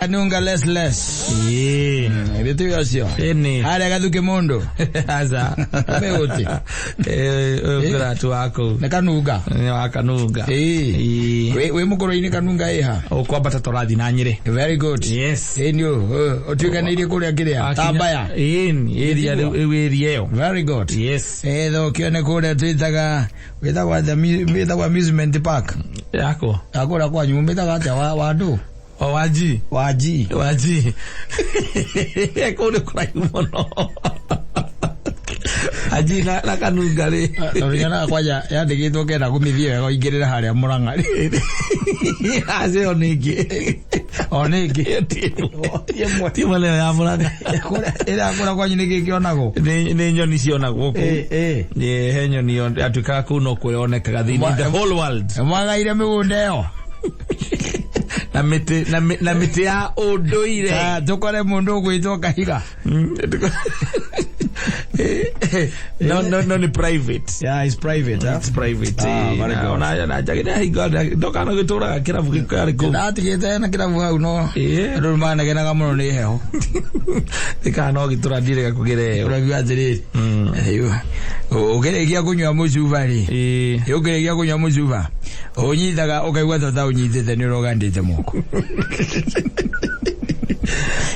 Kanunga less less. Ĩĩ. Ithuĩ tũĩ acio. Ĩni. Harĩa gathuke mũndũ. Aca. Mĩgũti. Eh, ũyũ kĩratu wa kũu. Nĩ kanunga. Nĩ wa kanunga. Ĩĩ. Ĩĩ. Wĩ mũkũrũ-inĩ kanunga ĩha. Ũkwambata tũrathiĩ na Nyĩrĩ. Very good. Yes. Ĩĩ nĩ ũtuĩkanĩirie kũrĩa kĩrĩa. Tambaya. Ĩĩ, area rĩu rĩu area ĩyo. Very good. Yes. Ĩĩ thokio nĩ kũrĩa twĩtaga wĩtagwo atĩa wĩtagwo amusement park. Yakwa. Akũrĩa kwanyu mwĩtaga atĩa wa wa ndũ? O wanji. Wa G. Wanji. Kũu nĩ kũraihu mũno. Anji na kanunga rĩ. Tondũ nyonaga kwanja yandĩkĩtwo kenda kũmĩthiĩ wega ũingĩrĩre harĩa Mũrang'a rĩ. Aca ĩyo nĩ ĩngĩ. O nĩ ĩngĩ. Ti ĩmwe nayo ya Mũrang'a. Ĩrĩa kũrĩa kwanyu nĩ kĩĩ kĩonagwo? Nĩ nyoni cionagwo kũu. Ĩ, ĩ. Ĩ, he nyoni yatuĩkaga kũu no kuo yonekaga thĩinĩ the whole world. Mwagaire mĩgũnda ĩyo. Na mĩtĩ na mĩtĩ ya ũndũire. Ta, tũkore mũndũ ũgwĩtwo kahiga. No, nĩ private. Yeah, it's private, huh? It's private. Ah, eh, very na good. ona na njagĩ nĩ ahinga ndokana gĩtũraga kĩrabu gĩkarĩ kũu. Ndatigĩte na kĩrabu hau no Ĩĩ. andũ manegenaga mũno nĩ heho. Ĩkaa no gĩtũra ndirega kũgĩra ĩyo. Ũraigua atĩrĩrĩ, ũkĩrĩkia kũnyua mũcuba rĩ, Ĩĩ. ũkĩrĩkia kũnyua mũcuba ũnyitaga ũkaigua ta ta ũnyitĩte nĩ ũrogandĩte moko.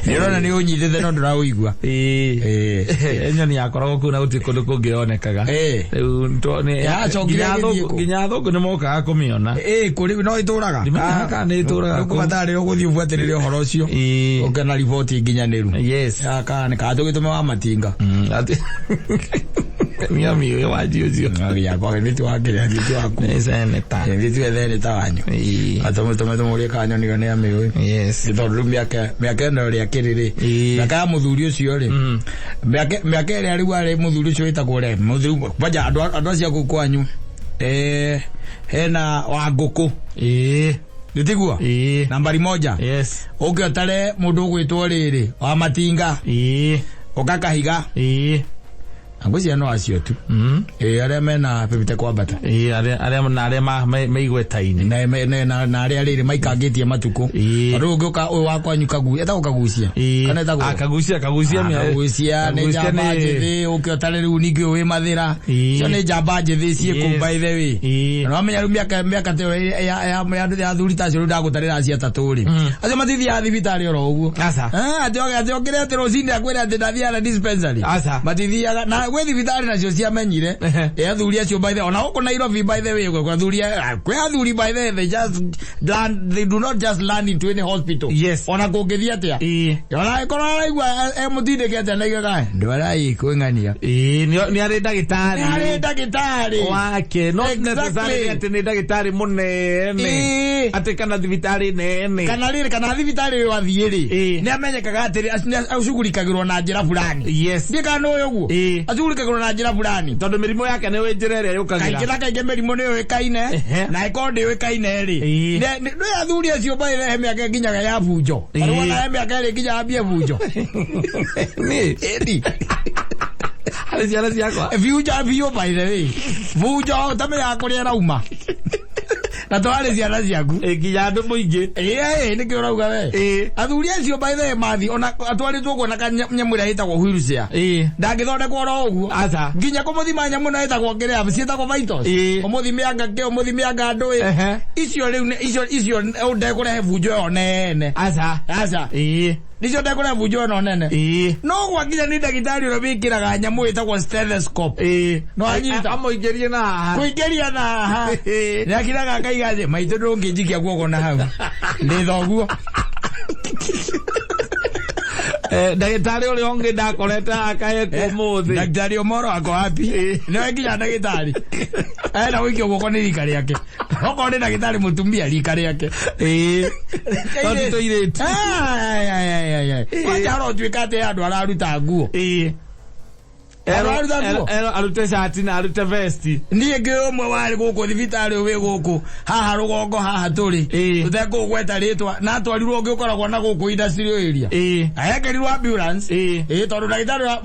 Nĩ ũrona nĩ ũnyitĩte no ndũraũigua. Ĩĩ. Ĩĩ. Nyoni yakoragwo kũu na gũtirĩ kũndũ kũngĩ yonekaga. Ĩĩ. Rĩu Yacokire nginya ĩgĩthiĩ athũngũ kũ? nginya athũngũ nĩ mokaga kũmĩona. Ĩĩ, kũrĩ no ĩtũraga. Ndimenyaga kana nĩ ĩtũraga kũu. Nĩkũbatara rĩrĩa ũgũthiĩ ũbuatĩrĩre ũhoro ũcio. Ĩĩ. Ũke na riboti nginyanĩru. Yes. Ya kana nĩ kana tũgĩtũme wa matinga. Niamiũĩ wanji ũcio. Yakwa nĩ tiwakĩrĩa nĩ tiwaku. Nĩ seneta. Nĩ tiwethere ta wanyu. Ĩĩ. Atũmũtũme tũmũrie kanyoni nĩ amĩũĩ. Yes. Nĩ tondũ rĩu mĩaka ĩno ĩrĩa akĩrĩ rĩ, Ĩĩ. mĩaka ya mũthuri ũcio rĩ, mĩaka ĩrĩa rĩu arĩ mũthuri ũcio wĩtagwo re, mũthuri kwanja andũ acio a kũu kwanyu, hena wa ngũkũ. Ĩĩ. Nĩ tiguo? Ĩĩ. Nambari moja. Yes. Ũke ũtare mũndũ ũgwĩtwo rĩrĩ, wa matinga, Ĩĩ. ũka kahiga. Ĩĩ. Ngwĩciria no acio tu. Ĩĩ, arĩa mena bĩbite kwambata. Ĩĩ, arĩa na arĩa me igweta-inĩ. Na arĩa rĩrĩ maikangĩtie matukũ. Ĩĩ. Rĩu ũngĩũka ũyũ wa kwanyu etagwo kagucia. Ĩĩ. Kana etagwo? Ah, kagucia, kagucia Kagucia nĩ Kagucia njamba njĩthĩ, ũke ũtare rĩu ningĩ ũyũ wĩ mathĩra. Ĩĩ. Icio nĩ njamba njĩthĩ ciĩ kũu Yes. by the way. Ĩĩ. Na wamenya rĩu mĩaka ta ĩyo ya athuri ta acio rĩu ndagũtarĩra acio atatũ rĩ. Acio matithiaga thibitarĩ oro ũguo. Aca. Ah, atĩ okĩre atĩ rũcinĩ akwĩre atĩ ndathiaga na dispensary. Aca. Matithiaga na gwĩ thibitarĩ nacio ciamenyire. Ehe. Ĩ athuri acio by the ona gũkũ Nairobi by the way gwĩ athuri kwĩ athuri by the way they just land, they do not just land into any hospital. Yes. Ona kũngĩthiĩ atĩa. Ĩĩ. Ona ĩkorwo araigua emũtindĩke atĩa na igaga ndwarai kwĩng'ania. Ĩĩ, nĩ arĩ ndagĩtarĩ. Nĩ harĩ ndagĩtarĩ. Wake. Not Exactly. necessarily atĩ nĩ ndagĩtarĩ mũnene. Ĩĩ. Atĩ kana thibitarĩ nene. Kana rĩrĩ kana thibitarĩ ũyũ athiĩ rĩ Ĩĩ. nĩ amenyekaga atĩrĩ nĩ acugurikagĩrwo na njĩra fulani. Yes. Ndiĩ kana nĩ ũĩ ũguo. Ĩĩ. Acugurikagĩrwo na njĩra fulani. Tondũ mĩrimũ yake nĩ ũĩ njĩra ĩrĩa yũkagĩra. Kaingĩ na kaingĩ mĩrimũ nĩ yũĩkaine Ehe. na ĩkorwo ndĩũĩkaine rĩ. Ĩĩ. Nĩ athuri acio mbaĩ he mĩaka ĩnginyaga ya bunjo. Ĩĩ. Tarĩu ona he mĩaka ĩrĩ nginya ambie bunjo. Nĩ. Ĩni. Harĩ ciana ciakwa. Bunjo biũ by the way. Bunjo ũtamenyaga kũrĩa ĩrauma. Na to harĩ ciana ciaku. Ĩ, nginya andũ mũingĩ. Ĩĩ nĩkĩo ũrauga we. Ĩĩ. Athuri acio by the way mathi ona atwarĩtwo ũguo na kanyamũ ĩrĩa ĩtagwo wheelchair. Ĩĩ. Ndangĩthondekwo oro ũguo. Aca. Nginya kũmũthima nyamũ ĩno ĩtagwo kĩrĩa ciĩtagwo vitals. Ĩĩ. Ũmũthime anga kĩ ũmũthime anga ndũĩ. Ehe. Icio rĩu icio ndekũrehe bunjo ĩyo nene. Aca. Aca. Ĩĩ. Nicio ndekũrehe bunjo ĩno nene. Ĩĩ. No gwakinya nĩ ndagĩtarĩ ũrĩa wĩkĩraga nyamũ ĩtagwo stethoscope. Ĩĩ. No anyita. Amũingĩrie na haha. Kũingĩria na haha. Ĩĩ. Nĩ akiraga akaiga atĩ maitũ ndũngĩnjikia guoko na hau. Ndĩ thoguo. Ndagĩtarĩ ũrĩa ũngĩ ndakorete akae ũmũthĩ. Ndagĩtarĩ Omoro ako happy. Nĩwe nginya ndagĩtarĩ. Ena gũikio guoko nĩ rika rĩake. Okorwo nĩ ndagĩtarĩ mũtumia rika rĩake. Ĩĩ. To ti tũirĩtu. Ai, ai, ai, ai, ai. Kwanja ũrotuĩka atĩ andũ araruta nguo. Ĩĩ. Aruta nguo. Ero arute shati na arute vesti. Niĩ ngĩ ũmwe warĩ gũkũ thibitarĩ wĩ gũkũ haha rũgongo haha tũrĩ Ĩĩ. tũtekũgweta rĩtwa na atwarirwo ũngĩ ũkoragwo na gũkũ industrial area. Ĩĩ. Ahekerirwo ambulance. Ĩĩ. Ĩĩ, tondũ ndagĩtarĩ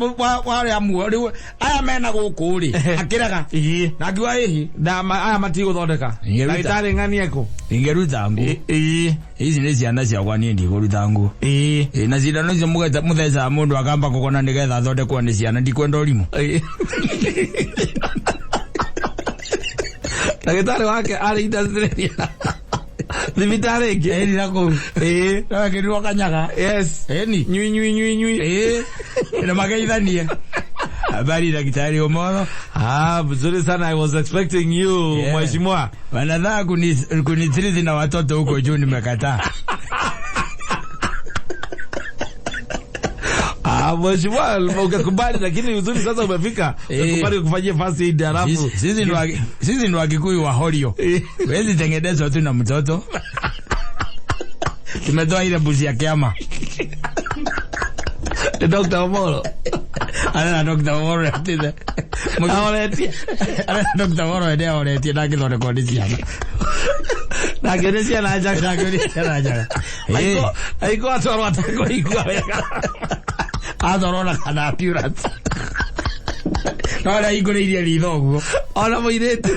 warĩa muo rĩu aya mena gũkũ rĩ akĩrega Ĩĩ. na ngiuga ĩhi Na aya matigũthondeka. Ingĩruta. Ndagĩtarĩ ng'ani ekũ. Ingĩruta nguo. Ĩĩ. Ici nĩ ciana ciakwa, niĩ ndigũruta nguo. Ĩĩ. Ĩĩ, na cindano icio mũthecaga mũndũ akamba kũgona nĩgetha athondekwo nĩ ciana, ndikwenda ũrimũ. Ĩĩ. Ndagĩtarĩ wake arĩ industrial thibitarĩ ĩngĩ. Ĩni na kũu. Ĩĩ. Wekĩrirwo kanyaga. Yes. Ĩni. Nyui nyui nyui nyui. Ĩĩ, na mageithanie, "Habari, Daktari Omoro." Ah, mzuri sana. I was expecting you, Yeah. mheshimiwa. Wanataka kunitreat na watoto huko juu, nimekataa. Ah, mheshimiwa, ungekubali lakini uzuri sasa umefika. Eh. Ungekubali kufanyia first aid halafu. Sisi ni Wakikuyu wa Horio. Eh. Wezi tengenezwa tu na mtoto. Tumetoa ile buzi ya kiama. Dr. Omoro. Ana na Dr. Omoro atithe. Aoretie. Ana na Dr. Omoro ende aoretie na ngĩthondekwo nĩ ciana. Nake nĩ ciana njega. Nake nĩ ciana njega. Eh, Aiko atwarwo atekũigua wega. Atwarwo na kana ambulance. No arĩa ahingũrĩirie ritho ũguo. Ona mũirĩtu.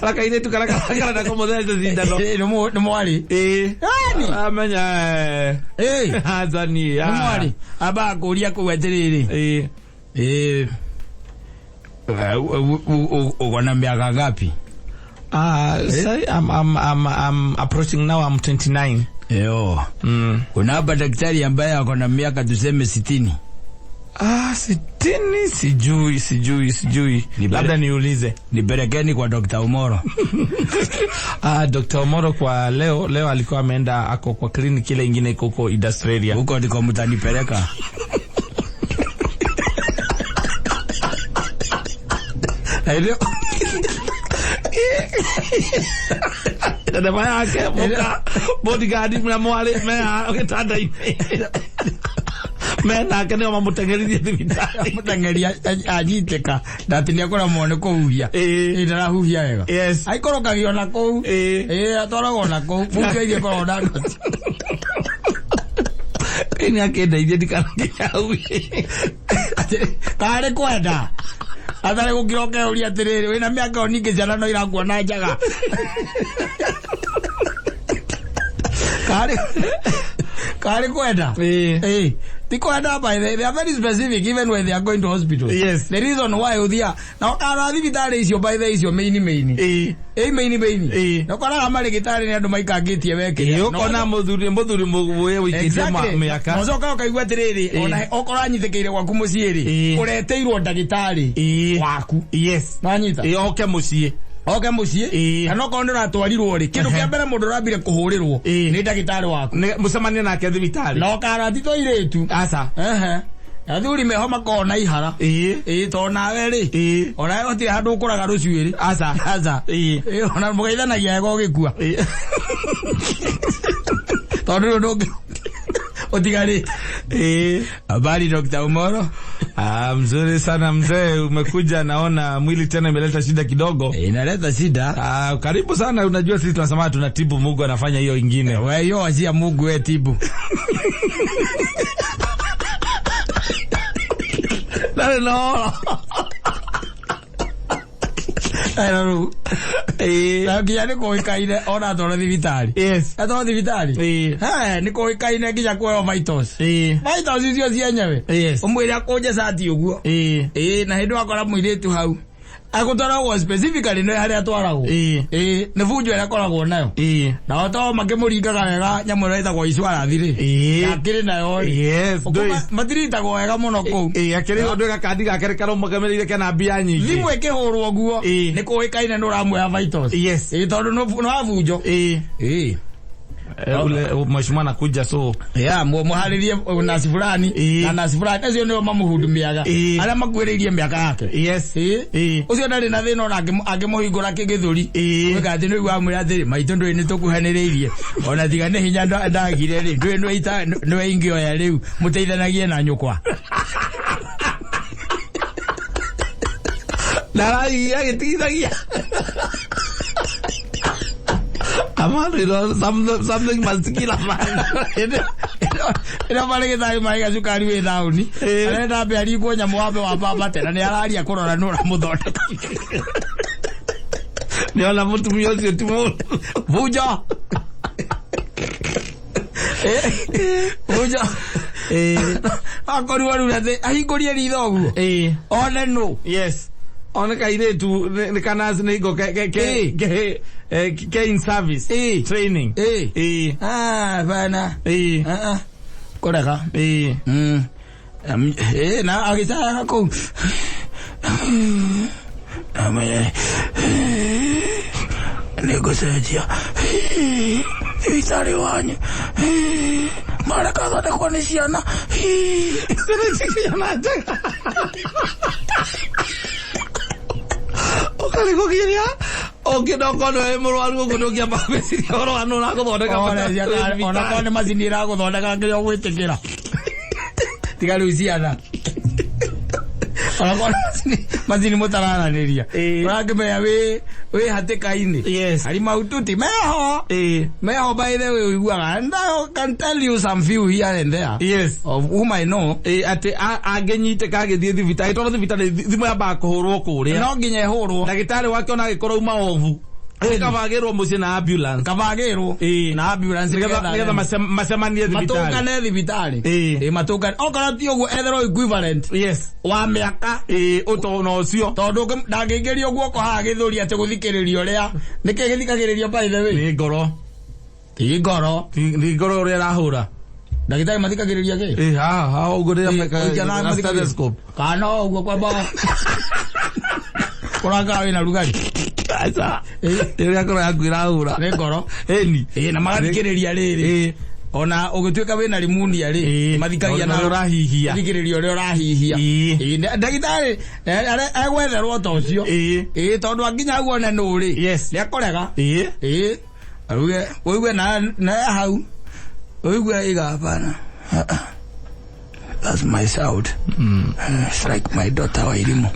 Ona kairĩtu karĩa karenda kũmũtheca cindano. Eh, nĩ mwarĩ. Ĩĩ. Yani. Amenya. Eh, Azani. nĩ mwarĩ. Amba kũria kũu atĩrĩrĩ. Ĩĩ. Eh, uko na miaka ngapi? Ah, sorry, I'm approaching now, I'm 29. Yo. Kuna hapa daktari ambaye ako na miaka tuseme 60. Ah, 60, sijui, sijui, sijui. Ni Labda niulize. Nipelekeni kwa Dr. Omoro. Ah, Dr. Omoro kwa leo alikuwa ameenda, ako kwa kliniki ile ingine iko huko Industrial. Huko ndiko mtanipeleka. Na ile Dereva yake muka bodyguard na mwale mea gĩtanda-inĩ menake nĩo mamũteng'eririe thibitarĩ. Mũteng'eri anyitĩka ndati nĩekũremwo nĩ kũhuhia. Ĩĩ. Ĩ, ndarahuhia wega. Yes. Aikũrũkagio na kũu. Ĩĩ. Ĩ, atwaragwo na kũu. Bunge iria ĩkoragwo na ndoti. Nĩ akĩndeithie ndikanakinya hau. Karĩ kwenda atarĩ gũkira ũkeuria atĩrĩrĩ, wĩna mĩaka ĩyo ningĩ ciana no irakuona njaga, karĩ kwenda. Ĩĩ. Ĩĩ, ti kwenda. By the they are very specific even when they are going to hospital. Yes. The reason why ũthia na ũkara thibitarĩ icio, by the icio maini maini. Ĩĩ. Ĩ, maini maini. Ĩĩ. Na ũkoraga marĩgĩtarĩ nĩ andũ maikangĩtie wekĩria. Ĩĩ, ũkona mũthuri mũgũĩ wĩikĩtie mĩaka. Nocoka ũkaigua atĩrĩrĩ, Ĩĩ. ona okorwo anyitĩkĩire gwaku mũciĩ rĩ, Ĩĩ. ũreteirwo ndagĩtarĩ Ĩĩ. waku. Yes. Nanyita. Ĩĩ, oke mũciĩ. Oke mũciĩ. Ĩĩ. Kana okorwo nĩ ũratwarirwo rĩ, kĩndũ kĩa mbere mũndũ ũrambire kũhũrĩrwo Ĩĩ. nĩ ndagĩtarĩ waku. Mũcemanie nake thibitarĩ. Na ũkara ti tũirĩtu. Aca. Ehe, athuri meho makoragwo na ihara. Ĩĩ. Ĩĩ, tondũ nawe rĩ, Ĩĩ. onawe gũtirĩ handũ ũkũraga rũcuĩrĩ. Aca. Aca. Ĩĩ. Ĩĩ, ona mũgeithanagia wega ũgĩkua. Ĩĩ. Tondũ rĩu ndũngĩ ũtigarĩte. Ĩĩ. "Habari, Dr. Omoro." Ah, mzuri sana mzee, umekuja naona mwili tena imeleta shida kidogo. Inaleta shida. Ah, karibu sana. Unajua sisi tunasema tunatibu, Mungu anafanya hiyo ingine. We hiyo wachia Mungu, we tibu. No, no. Rĩu Ĩĩ. na nginya nĩ kũĩkaine ona atwarwo thibitarĩ. Yes. Atwarwo thibitarĩ. Ĩĩ. He, nĩ kũĩkaine nginya kuoywo vitals. Ĩĩ. Vitals icio cienyewe. Yes. Ũmwĩre akũnje cati ũguo. Ĩĩ. Ĩĩ, na hĩndĩ wakora mũirĩtu hau agũtwaragwo specifically nĩ harĩa atwaragwo. Ĩĩ. Ĩĩ, nĩ bunjo ĩrĩa akoragwo nayo. Ĩĩ. Na to makĩmũringaga wega nyamũ ĩrĩa ĩtagwo icwarathi rĩ. Ĩĩ. Akĩrĩ nayo rĩ. Yes. Matiritagwo wega mũno kũu. Ĩĩ, akĩrĩ ũndũ gakandi gake karũmũgamĩrĩire kena mbia nyingĩ. Thimũ ĩkĩhũrwo guo Ĩĩ. nĩ kũĩkaine nĩ ũramuoya vitals. Yes. Ĩĩ, tondũ nĩ wabunjo. Ĩĩ. Ĩĩ. Eh, ule mheshimiwa anakuja so Ya, muharĩrie nasi fulani Ĩĩ. na nasi fulani acio nĩo mamũhudumiaga Ĩĩ. arĩa makuĩrĩirie mĩaka yake. Yes. Ĩĩ. Ĩĩ. Ũcio ndarĩ na thĩna ona angĩmũhingũra kĩgĩthũri. Ĩĩ. Gwĩka atĩ nĩguo amwĩra atĩrĩ, "Maitũ, ndũĩ nĩ tũkuhanĩrĩirie ona tiga nĩ hinya ndagire rĩ, ndũĩ nĩwe ingĩoya rĩu mũteithanagie na nyũkwa." Na arahihia agĩtigithagia. A man, something must kill a man. Ĩno marĩgĩtarĩ marĩga cukari wĩ thaũni. Arenda ambe aringwo nyamũ wambe wambambate na nĩ araria kũrora nũ ũramũthondeka. Nĩona mũtumia ũcio ti mũndũ. Bunjo. Bunjo. Akorirwo rĩu atĩ ahingũrie ritho ũguo. One nũ. Yes. One kairĩtu nĩ kanasi nĩ ingo ke ke ke ke ke in service. Training. Ah, bana. Ah, ah. Kũrega. Na agĩcayaga kũu. Amenye. Nĩngũcenjia. Thibitarĩ wanyu. Mareka thondekwo nĩ ciana. Ciana ici ciana njega. Ũkarigwo nginya ũngĩenda ũkorwo wĩ mũrwaru ũguo ndũngĩamba gwĩciria ũhoro wa nũ ũragũthondeka. Ona korwo nĩ macini ĩragũthondeka nginya ũgwĩtĩkĩra. Tiga rĩu ciana. Ona korwo nĩ macini mũtararanĩria. Ũrakĩmenya wĩ hatĩka-inĩ. Yes. Ari maututi meho. Meho by the way ũiguaga. And I can tell you some few here and there. Yes. Of whom I know. Atĩ angĩnyitĩka agĩthiĩ thibitarĩ tondũ thibitarĩ thimũ yambaga kũhũrwo kũrĩa. No nginya ĩhũrwo. Ndagĩtarĩ wake ona agĩkorwo auma obu. Kavagĩrwo mũciĩ na ambulance. Kavagĩrwo. Na ambulance nĩgetha macemanie thibitarĩ. Matũngane thibitarĩ. Matũngane. Okorwo ti ũguo etherwo equivalent. Yes. Wa mĩaka. Ũtono ũcio. Tondũ ndangĩingĩrio guoko haha gĩthũri atĩ gũthikĩrĩrio ũrĩa. Nĩkĩ gĩthikagĩrĩrio by the way? Nĩ ngoro. Ti ngoro. Nĩ ngoro ũrĩa ĩrahũra. Ndagĩtarĩ mathikagĩrĩria kĩ? Haha ũguo rĩrĩa mekaga stethoscope. Kana ũguo kwamba kũranga wĩna rugarĩ. Aca. Rĩrĩa ngoro yaku ĩrahũra. Nĩ ngoro. Ĩni. Na magathikĩrĩria rĩrĩ. Ona ũgĩtuĩka wĩna pneumonia rĩ, mathikagia na ũrahihia. Thikĩrĩria ũrĩa ũrahihia. Ndagĩtarĩ egwetherwo ta ũcio. Tondũ anginya hau one nũ rĩ. Yes. Nĩekũrega. Aruge ũigue na hau. Ũigue iga hapana. That's my child. It's like my daughter Wairimu.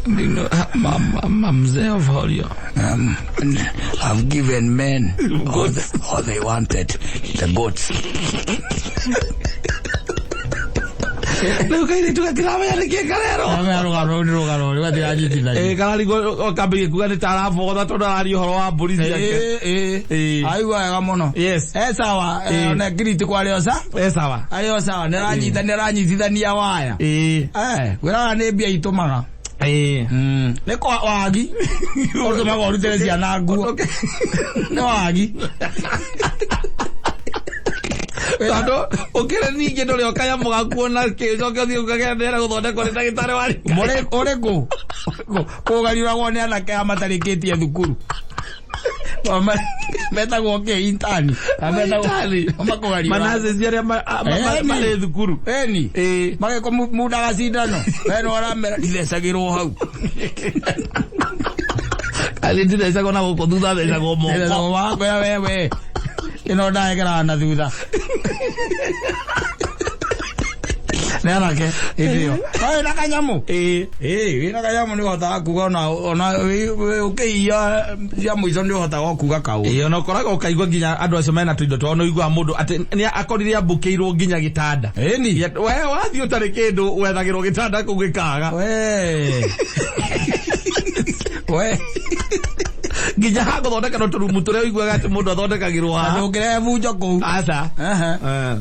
Mzee of Horio. I've given men all they wanted, the goats. Rĩu kairĩtu gatiramenya nĩkĩ karerwo. Rũgano nĩ rũgano rĩu gatiranyitithania. Kararigwo kambĩrĩria kuga nĩ ta arabogotha tondũ araria ũhoro wa mbũri ciake. Aigua wega mũno. Yes. Sawa, ona ngiriti kwa arĩ o sa? Sawa. Arĩ o sawa, nĩaranyitithania waya. Wĩraga nĩ mbia itũmaga. Nĩ kwa wagi. Ũtũmaga ũrutĩre ciana nguo. Nĩ wagi. Tondũ ũkĩrĩ ningĩ ndũrĩ ũkanyamũ gakuona kĩcoke ũthiĩ ũkagendera gũthondekwo nĩ ndagĩtarĩ wa rika. Ũrĩkũ? Kũgariũragwo nĩ anake aya matarĩkĩtie thukuru. Metagwo kĩ intani. Makũgariũra. Manathĩ arĩa marĩ thukuru. Ĩni. Magĩkwo mundaga cindano. We nĩ ũramera ndithecagĩrwo hau. Arĩ ndithecagwo na gũkũ thutha thecagwo moko. Thecagwo wakwĩra wewe. Ĩno ndagekeraga na thutha. Nĩ anake hĩndĩ ĩyo. No wĩna kanyamũ? Wĩna kanyamũ nĩ ũhotaga kuga ona ũkĩiya cia mũico nĩ ũhotaga kuga kaũndũ. Ona ũkoraga ũkaigua nginya andũ acio mena tũindo twao nĩ ũiguaga mũndũ atĩ nĩ akorire ambũkĩirwo nginya gĩtanda. Ĩni. We wathiĩ ũtarĩ kĩndũ wethagĩrwo gĩtanda kũu gĩkaga. We. Nginya ha gũthondeka tũrumu tũrĩa ũiguaga atĩ mũndũ athondekagĩrwo haha. Ndũngĩrehe bunjo kũu. Aca.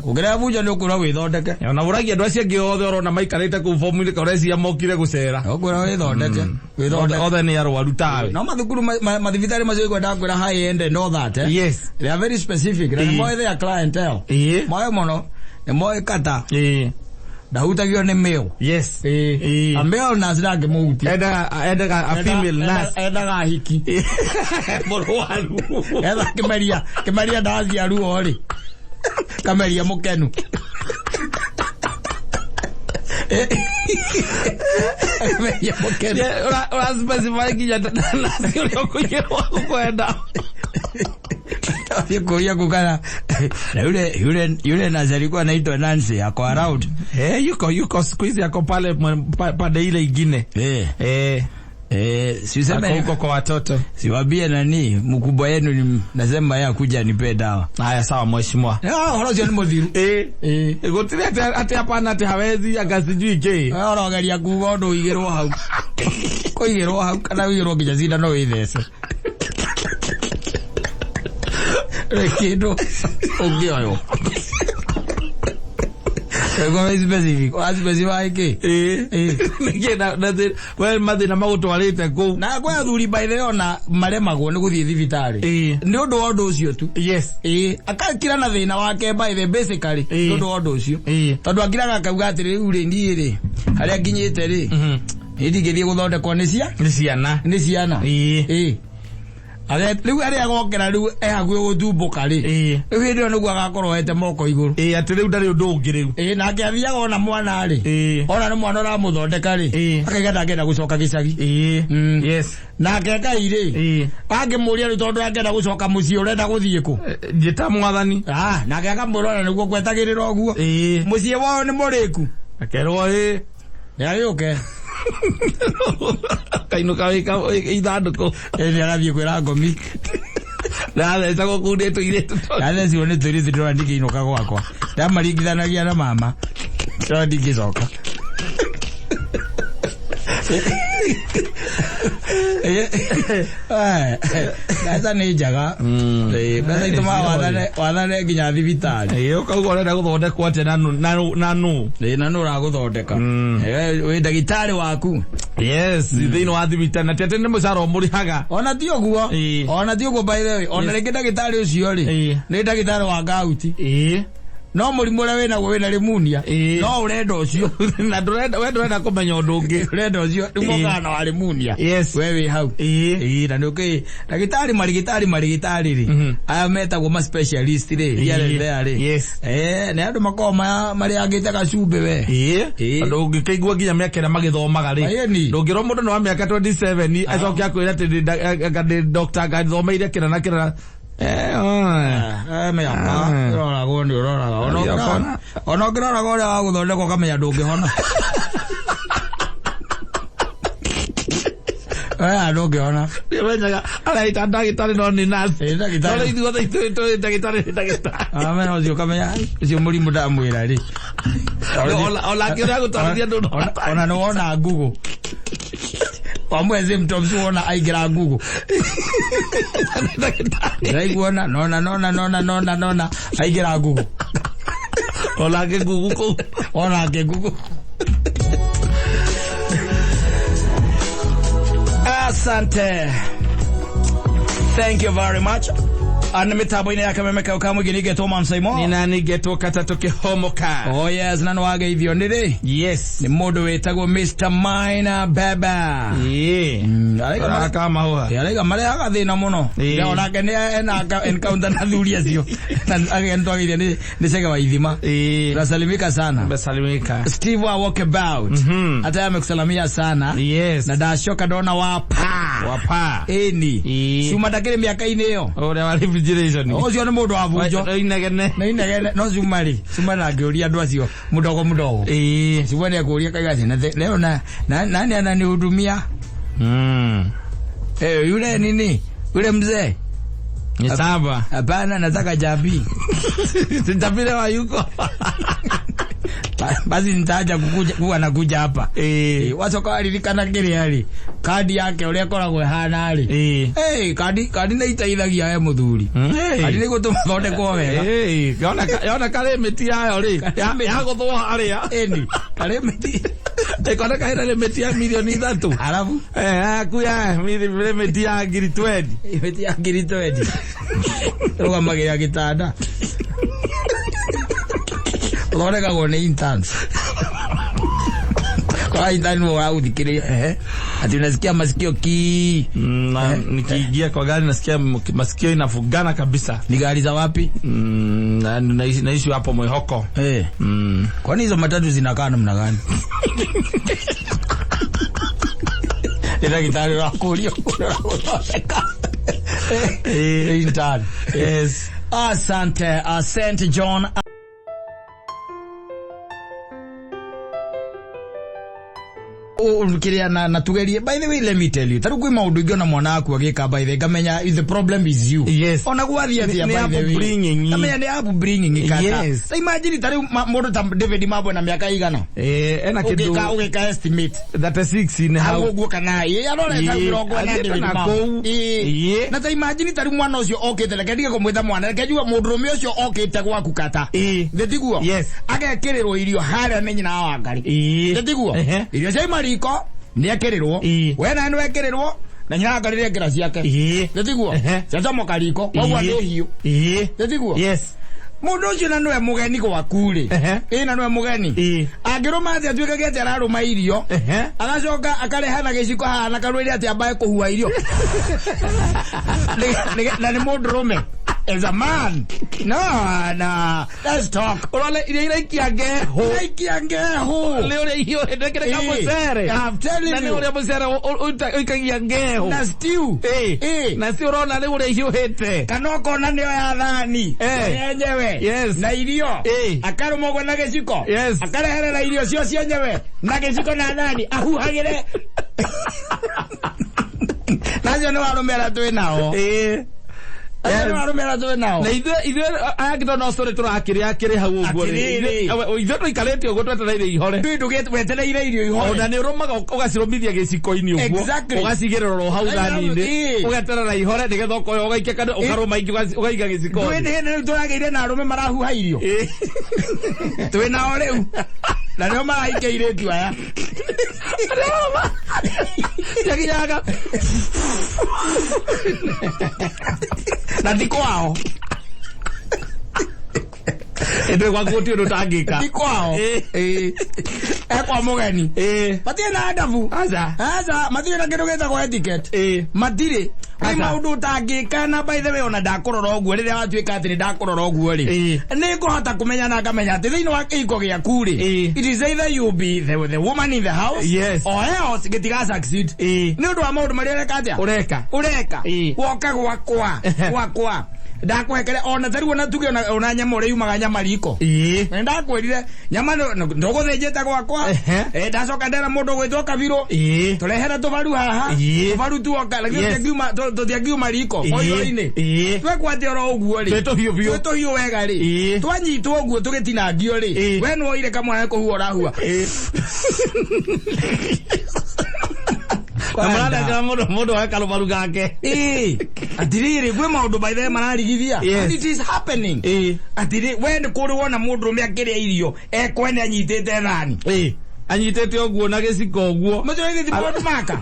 Ũngĩrehe bunjo nĩ ũkwĩrwo wĩthondeke. Ona ũragia andũ acio angĩ othe ũrona maikarĩte kũu bomu-inĩ ka ũreciria mokire gũcera. Ũkwĩrwo wĩthondeke. Wĩthondeke. Othe nĩ arwaru tawe. No mathukuru mathibitarĩ macio ikwendaga kwĩra high end and all that. Yes. They are very specific. Na nĩ moĩ their clientele. Moĩ mũno. Nĩ moĩ kata. Ndahutagio nĩ male. Yes. A male nurse ndangĩmũhutia. Endaga a female nurse. Endaga hiki. Mũrwaru. Etha kĩmeria, kĩmeria ndaciaruo rĩ. Kameria mũkenu. Kameria mũkenu. Ura specify nginya nurse ũrĩa ũkũigĩrwo ũkwenda. Kuya kukana na yule nurse alikuwa anaitwa Nancy ako around. Yuko siku hizi ako pale pande ile ingine. Si useme Ako huko kwa watoto. Siwambie nani mkubwa yenu ni nasema yeye akuja anipe dawa. Haya, sawa mheshimiwa. Ah, horo cio ni muthiru. Gutire ati ati hapana ati hawezi anga sijui ki. Ũrogeria kuga ũndũ ũigĩrwo hau. Kũigĩrwo hau kana ũigĩrwo nginya cindano wĩthece. Rĩ kĩndũ ũngĩoywo. Ego specific. Wa specify kĩ? Nĩkĩ na we mathĩna magũtwarĩte kũu? Na kwĩ athuri by the way ona maremagwo nĩ gũthiĩ thibitarĩ. Nĩ ũndũ wa ũndũ ũcio tu. Akakira na thĩna wake by the basically nĩ ũndũ wa ũndũ ũcio. Tondũ akiraga akauga atĩrĩ, rĩu rĩ, niĩ rĩ, harĩa nginyĩte rĩ, niĩ ndingĩthiĩ gũthondekwo nĩ cia Nĩ ciana. Nĩ ciana. Rĩu arĩa agokera rĩu e hakuhĩ gũtumbũka rĩ, rĩu hĩndĩ ĩyo nĩguo agakorwo ete moko igũrũ. Atĩ rĩu ndarĩ ũndũ ũngĩ rĩu. Nake athiaga ona mwana rĩ, ona nĩ mwana ũramũthondeka rĩ, akaiga ndangĩenda gũcoka gĩcagi. Nake Ngai rĩ, angĩmũria rĩu tondũ angĩenda gũcoka mũciĩ, ũrenda gũthiĩ kũ? Njĩta mwathani. Ah, nake akamwĩra ona nĩguo gwetagĩrĩra ũguo. Mũciĩ wao nĩ mũrĩku. Akerwo ĩ. Nĩagĩũke. Kainũka wĩ ithandũkũ. Ĩ, nĩ agathiĩ kwĩra ngomi. Ndathecagwo kũu nĩ tũirĩtu. Ndathecirwo nĩ tũirĩtu, ndĩrona ndingĩinũka gwakwa. Ndamaringithanagia na mama. Ndĩrona ndingĩcoka. Mbeca nĩ njega. Mbeca itũmaga wathane nginya thibitarĩ. Ũkauga ũrenda gũthondekwo atĩa na nũ? Na nũ ũragũthondeka? Wĩ ndagĩtarĩ waku. Yes, thĩinĩ wa thibitarĩ na ti atĩ nĩ mũcara ũmũrĩhaga. Ona ti ũguo. Ona ti ũguo, by the way. Ona rĩngĩ ndagĩtarĩ ũcio rĩ, nĩ ndagĩtarĩ wa ngauti. No mũrimũ ũrĩa wĩnaguo wĩna rimunia. No ũrenda ũcio. Na ndũrenda, we ndũrenda kũmenya ũndũ ũngĩ. Ũrenda ũcio rĩu mokaga na wa rimunia. We wĩ hau. Na nĩ ũkĩ ndagĩtarĩ marigĩtarĩ marigĩtarĩ rĩ, aya metagwo ma specialist rĩ, here and there rĩ. Nĩ andũ makoragwo marĩangĩte gacumbĩ we. Tondũ ũngĩkĩigua nginya mĩaka ĩrĩa magĩthomaga rĩ, Ĩni. ndũngĩrwo mũndũ nĩ wa mĩaka 27 acoke akwĩre atĩ anga nĩ doctor, anga thomeire kĩna na kĩna. Mĩaka ĩroragwo nĩ ũroraga. Ona ona ũngĩroraga ũrĩa wa gũthondeka ũkamenya ndũngĩhona. Ndũngĩhona. Nĩmenyaga araita ndagĩtarĩ no nĩ nurse. Ndagĩtarĩ. No rĩu ithuothe ithuĩ tũĩ ndagĩtarĩ nĩ ndagĩtarĩ. Amenya ũcio ũkamenya, "Ai, ũcio mũrimũ ndamwĩra rĩ." Ona akĩũria gũtarĩria ndũ. Ona nĩ wona Google. Wamwe symptoms wona aingĩra Google. Ndĩraiguona nona nona nona nona nona aingĩra Google. Ona angĩ Google kũu. Ona angĩ Google. Asante. Thank you very much. Nĩ mĩtambo-inĩ ya Kameme kau ka mũingĩ nĩngetwo Mamsaimo. Nĩ nani ngetwo katatũ kĩhomoka. Oh yes, na nĩwageithio nĩ rĩ? Yes. Nĩ mũndũ wĩtagwo Mr. Minor Baba. Araiga Araka mahũa. Araiga marehaga thĩna mũno. Onake nĩ ena encounter na thuri acio. Na agĩtwageithia nĩ Chege wa Ithima. Tunasalimika sana. Tumesalimika. Steve wa Walkabout. Hata amekusalamia sana. Na ndacoka ndona wapa. Wapa. Ĩni. Cuma ndakĩrĩ mĩaka-inĩ ĩyo. Ũrĩa wa refrigeration. Ũcio nĩ mũndũ wa bunjo. Inegene. Na inegene no cuma rĩ. Cuma na ngĩũria andũ acio mũdogo mũdogo. Cuma nĩ akũria kaiga atĩ, leo na nani ananihudumia? Yule nini? Yule mzee. Ni saba. Hapana, nataka jambi. Jabile wa yuko. Basi nitaacha kukuja kuwa nakuja hapa. Wacoka waririkana kĩrĩa rĩ, kandi yake ũrĩa ĩkoragwo ĩhana rĩ. Kandi nĩ iteithagia we mũthuri. Kandi nĩ igũtũma thondekwo wega. Yona karĩ mĩti yayo rĩ. Ya gũthwo harĩa. Ĩni, karĩ mĩti. Ĩkoneka ĩna mĩti ya milioni 3. Arabu Yaku ya mĩti ya ngiri 20. Mĩti ya ngiri 20. Rũgamagĩrĩra gĩtanda. Ũthondekagwo nĩ interns. Kwa intern nĩwe ũragũthikĩrĩria, ehe. Ati unasikia masikio ki. Na nikiingia kwa gari nasikia masikio inafungana kabisa. Ni gari za wapi? Na naishi hapo Mwihoko. Kwani hizo matatu zinakaa namna gani? Nĩ ndagĩtarĩ ũrakũria ũragũthondeka. Intern. Yes. Asante, Asante John. Kiria na tugerie, by the way, let me tell you, taru kwi maundu ingĩona mwana waku agĩka, by the way, ngamenya if the problem is you. Ona gwathiĩ atĩa, Nĩ by the way, upbringing. ngamenya nĩ upbringing kata. Ta imagine ta rĩu mũndũ ta David Mabwe na mĩaka igana? Ena ũgĩka kĩndũ ũgĩka estimate 36 nĩ hau hau. ũguo kana ĩ arorete hau 40 athiĩte David na Mabwe. kũu. Na ta imagine ta rĩu mwana ũcio okĩte, reke ndige kũmwĩta mwana, reke njuge mũndũrũme ũcio okĩte gwaku kata. Thĩ tiguo? Yes. Agekĩrĩrwo irio harĩa nĩ nyina wa Wangari. Thĩ tiguo? Irio cia mariko nĩ ekĩrĩrwo. We nawe nĩ wekĩrĩrwo na nyina wa Wangari nĩ ekĩra ciake. Thĩ tiguo? Ciacomoka riko koguo nĩ hiũ. Thĩ tiguo? Yes. Mũndũ ũcio na nĩwe mũgeni gwaku rĩ, ĩ na nĩwe mũgeni, angĩrũma atĩa atuĩkage atĩ ararũma irio, agacoka akareha na gĩciko haha na karwĩre atĩ ambae kũhua irio? Na nĩ mũndũrũme, as a man, no, let's talk. Ũrona irio iraikia ngehu. Iraikia ngehu. Nĩ ũrĩa ihiũhĩte kĩrĩ kamũcere. I'm telling Na nĩ you. ũrĩa mũcere ũikagia ngehu. Na stew. Na si ũrona rĩu ũrĩa ihiũhĩte. Kana ũkona nĩyo ya thani yenyewe na irio, akarũma ũguo na gĩciko, akareherera irio cio cienyewe na gĩciko na thani ahuhagĩre nacio. Nĩ warũme arĩa twĩ nao. Acio nĩ warũme arĩa twĩ nao. Na ithuĩ aya angĩ no story tũrakĩrĩa kĩrĩ hau ũguo rĩ. Atĩrĩrĩ. Ithuĩ tũikarĩte ũguo twetereire ihore. Ndũĩ ndũgĩte wetereire irio ihore. Ona nĩ ũrũmaga ũgacirũmithia gĩciko-inĩ ũguo, ũgacigĩrĩra oro hau thani-inĩ, ũgeterera ihore nĩgetha ũkoya ũgaikia kana ũkarũma ingĩ ũgaiga Ndũĩ gĩciko-inĩ. nĩ hĩndĩ rĩu tũragĩire na arũme marahuha irio. Twĩ nao rĩu na nĩo marahikia airĩtu aya. Ciakinyaga na ti kwao. Ĩndĩ gwaku gũtirĩ ũndũ ũtangĩka. Ti kwao. Ekwa mũgeni. Matirĩ na adabu. Aca. Aca, matirĩ na kĩndũ gĩtagwo etiquette. Matirĩ kwĩ maũndũ ũtangĩka. Na by the way, ona ndakũrora ũguo, rĩrĩa watuĩka atĩ nĩ ndakũrora ũguo rĩ, nĩ ngũhota kũmenya na ngamenya atĩ thĩinĩ wa kĩhiko gĩaku rĩ, it is either you be the woman in the house or else gĩtiga succeed, nĩ ũndũ wa maũndũ marĩa ũreka atĩa. Ũreka. Ũreka. Woka gwakwa gwakwa ndakũhekere ona tarĩu ona tuge ona nyama ũrĩa yumaga nyama riko. Nĩ ndakwĩrire nyama ndũgũthĩnjĩte gwakwa. Ndacoka ndera mũndũ ũgwĩtwo kabirũ, tũrehere tũbaru haha. Tũbaru tuoka, lakini tũtiangiuma riko koiro-inĩ. Twekwate oro ũguo rĩ, Twĩ tũhiũ biũ. twĩ tũhiũ wega rĩ, twanyitwo ũguo tũgĩtinangio rĩ, we nĩwoire kamwana kũhua ũrahua. Na mũranengera mũndũ woe karũbaru gake. Atirĩrĩ, kwĩ maũndũ by the way mararigithia. And it is happening. Atirĩ we nĩ kũrĩ wona mũndũrũme akĩrĩa irio ekwene anyitĩte thani? Anyitĩte ũguo na gĩciko ũguo. Macio ti maũndũ maka.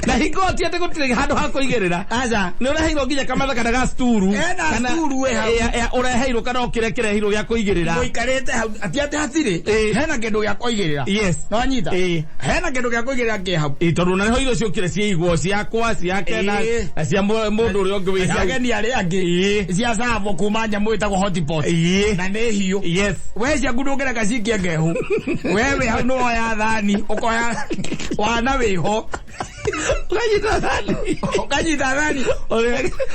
Na hingo ti atĩ gũtirĩ handũ ha kũigĩrĩra. Aca. Nĩ ũreheirwo nginya kametha kana ga sturu. Ena sturu wĩ hau. Ũreheirwo kana o kĩrĩa kĩreheirwo gĩa kũigĩrĩra. Mũikarĩte hau ati atĩ hatirĩ hena kĩndũ gĩa kũigĩrĩra. Nĩwanyita? Hena kĩndũ gĩa kũigĩrĩra kĩ hau. Tondũ na nĩho irio ciũkire ciaigwo ciakwa, ciake na cia mũndũ ũrĩa ũngĩ wĩ hau. Ageni arĩa angĩ cia savo kuma nyamũ ĩtagwo hotpot na nĩ hiũ. We ciaku ndũngĩreka cikie ngehu. We wĩ hau nĩwoya thani ũkoya wana wĩho. Ũkanyita thani. Ũkanyita thani.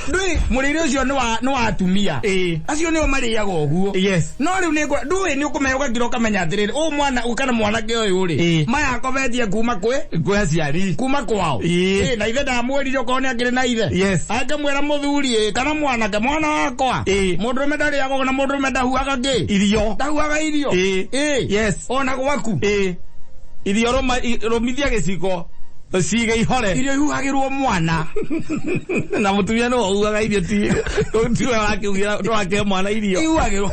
Ndũĩ mũrĩre ũcio nĩ wa atumia. Acio nĩo marĩaga ũguo. No rĩu nĩ ndũĩ nĩ ũkũmenya ũgakira ũkamenya atĩrĩrĩ, ũyũ mwana kana mwanake ũyũ rĩ, maya akobetie kuma kwĩ Kwĩ aciari. Kuma kwao. Na ithe ndamwĩrire okorwo nĩ akĩrĩ na ithe. Akĩmwĩra mũthuri kana mwanake, mwana wakwa, mũndũrũme ndarĩaga ũguo na mũndũrũme ndahuaga kĩ? Irio. Ndahuaga irio. Ona gwaku. Irio rũmithia gĩciko cige ihore. Irio ihuhagĩrwo mwana. Na mũtumia nĩwe ũhuhaga irio, ti tiwe wakiugĩra ndũrakĩhe mwana irio. Ihuhagĩrwo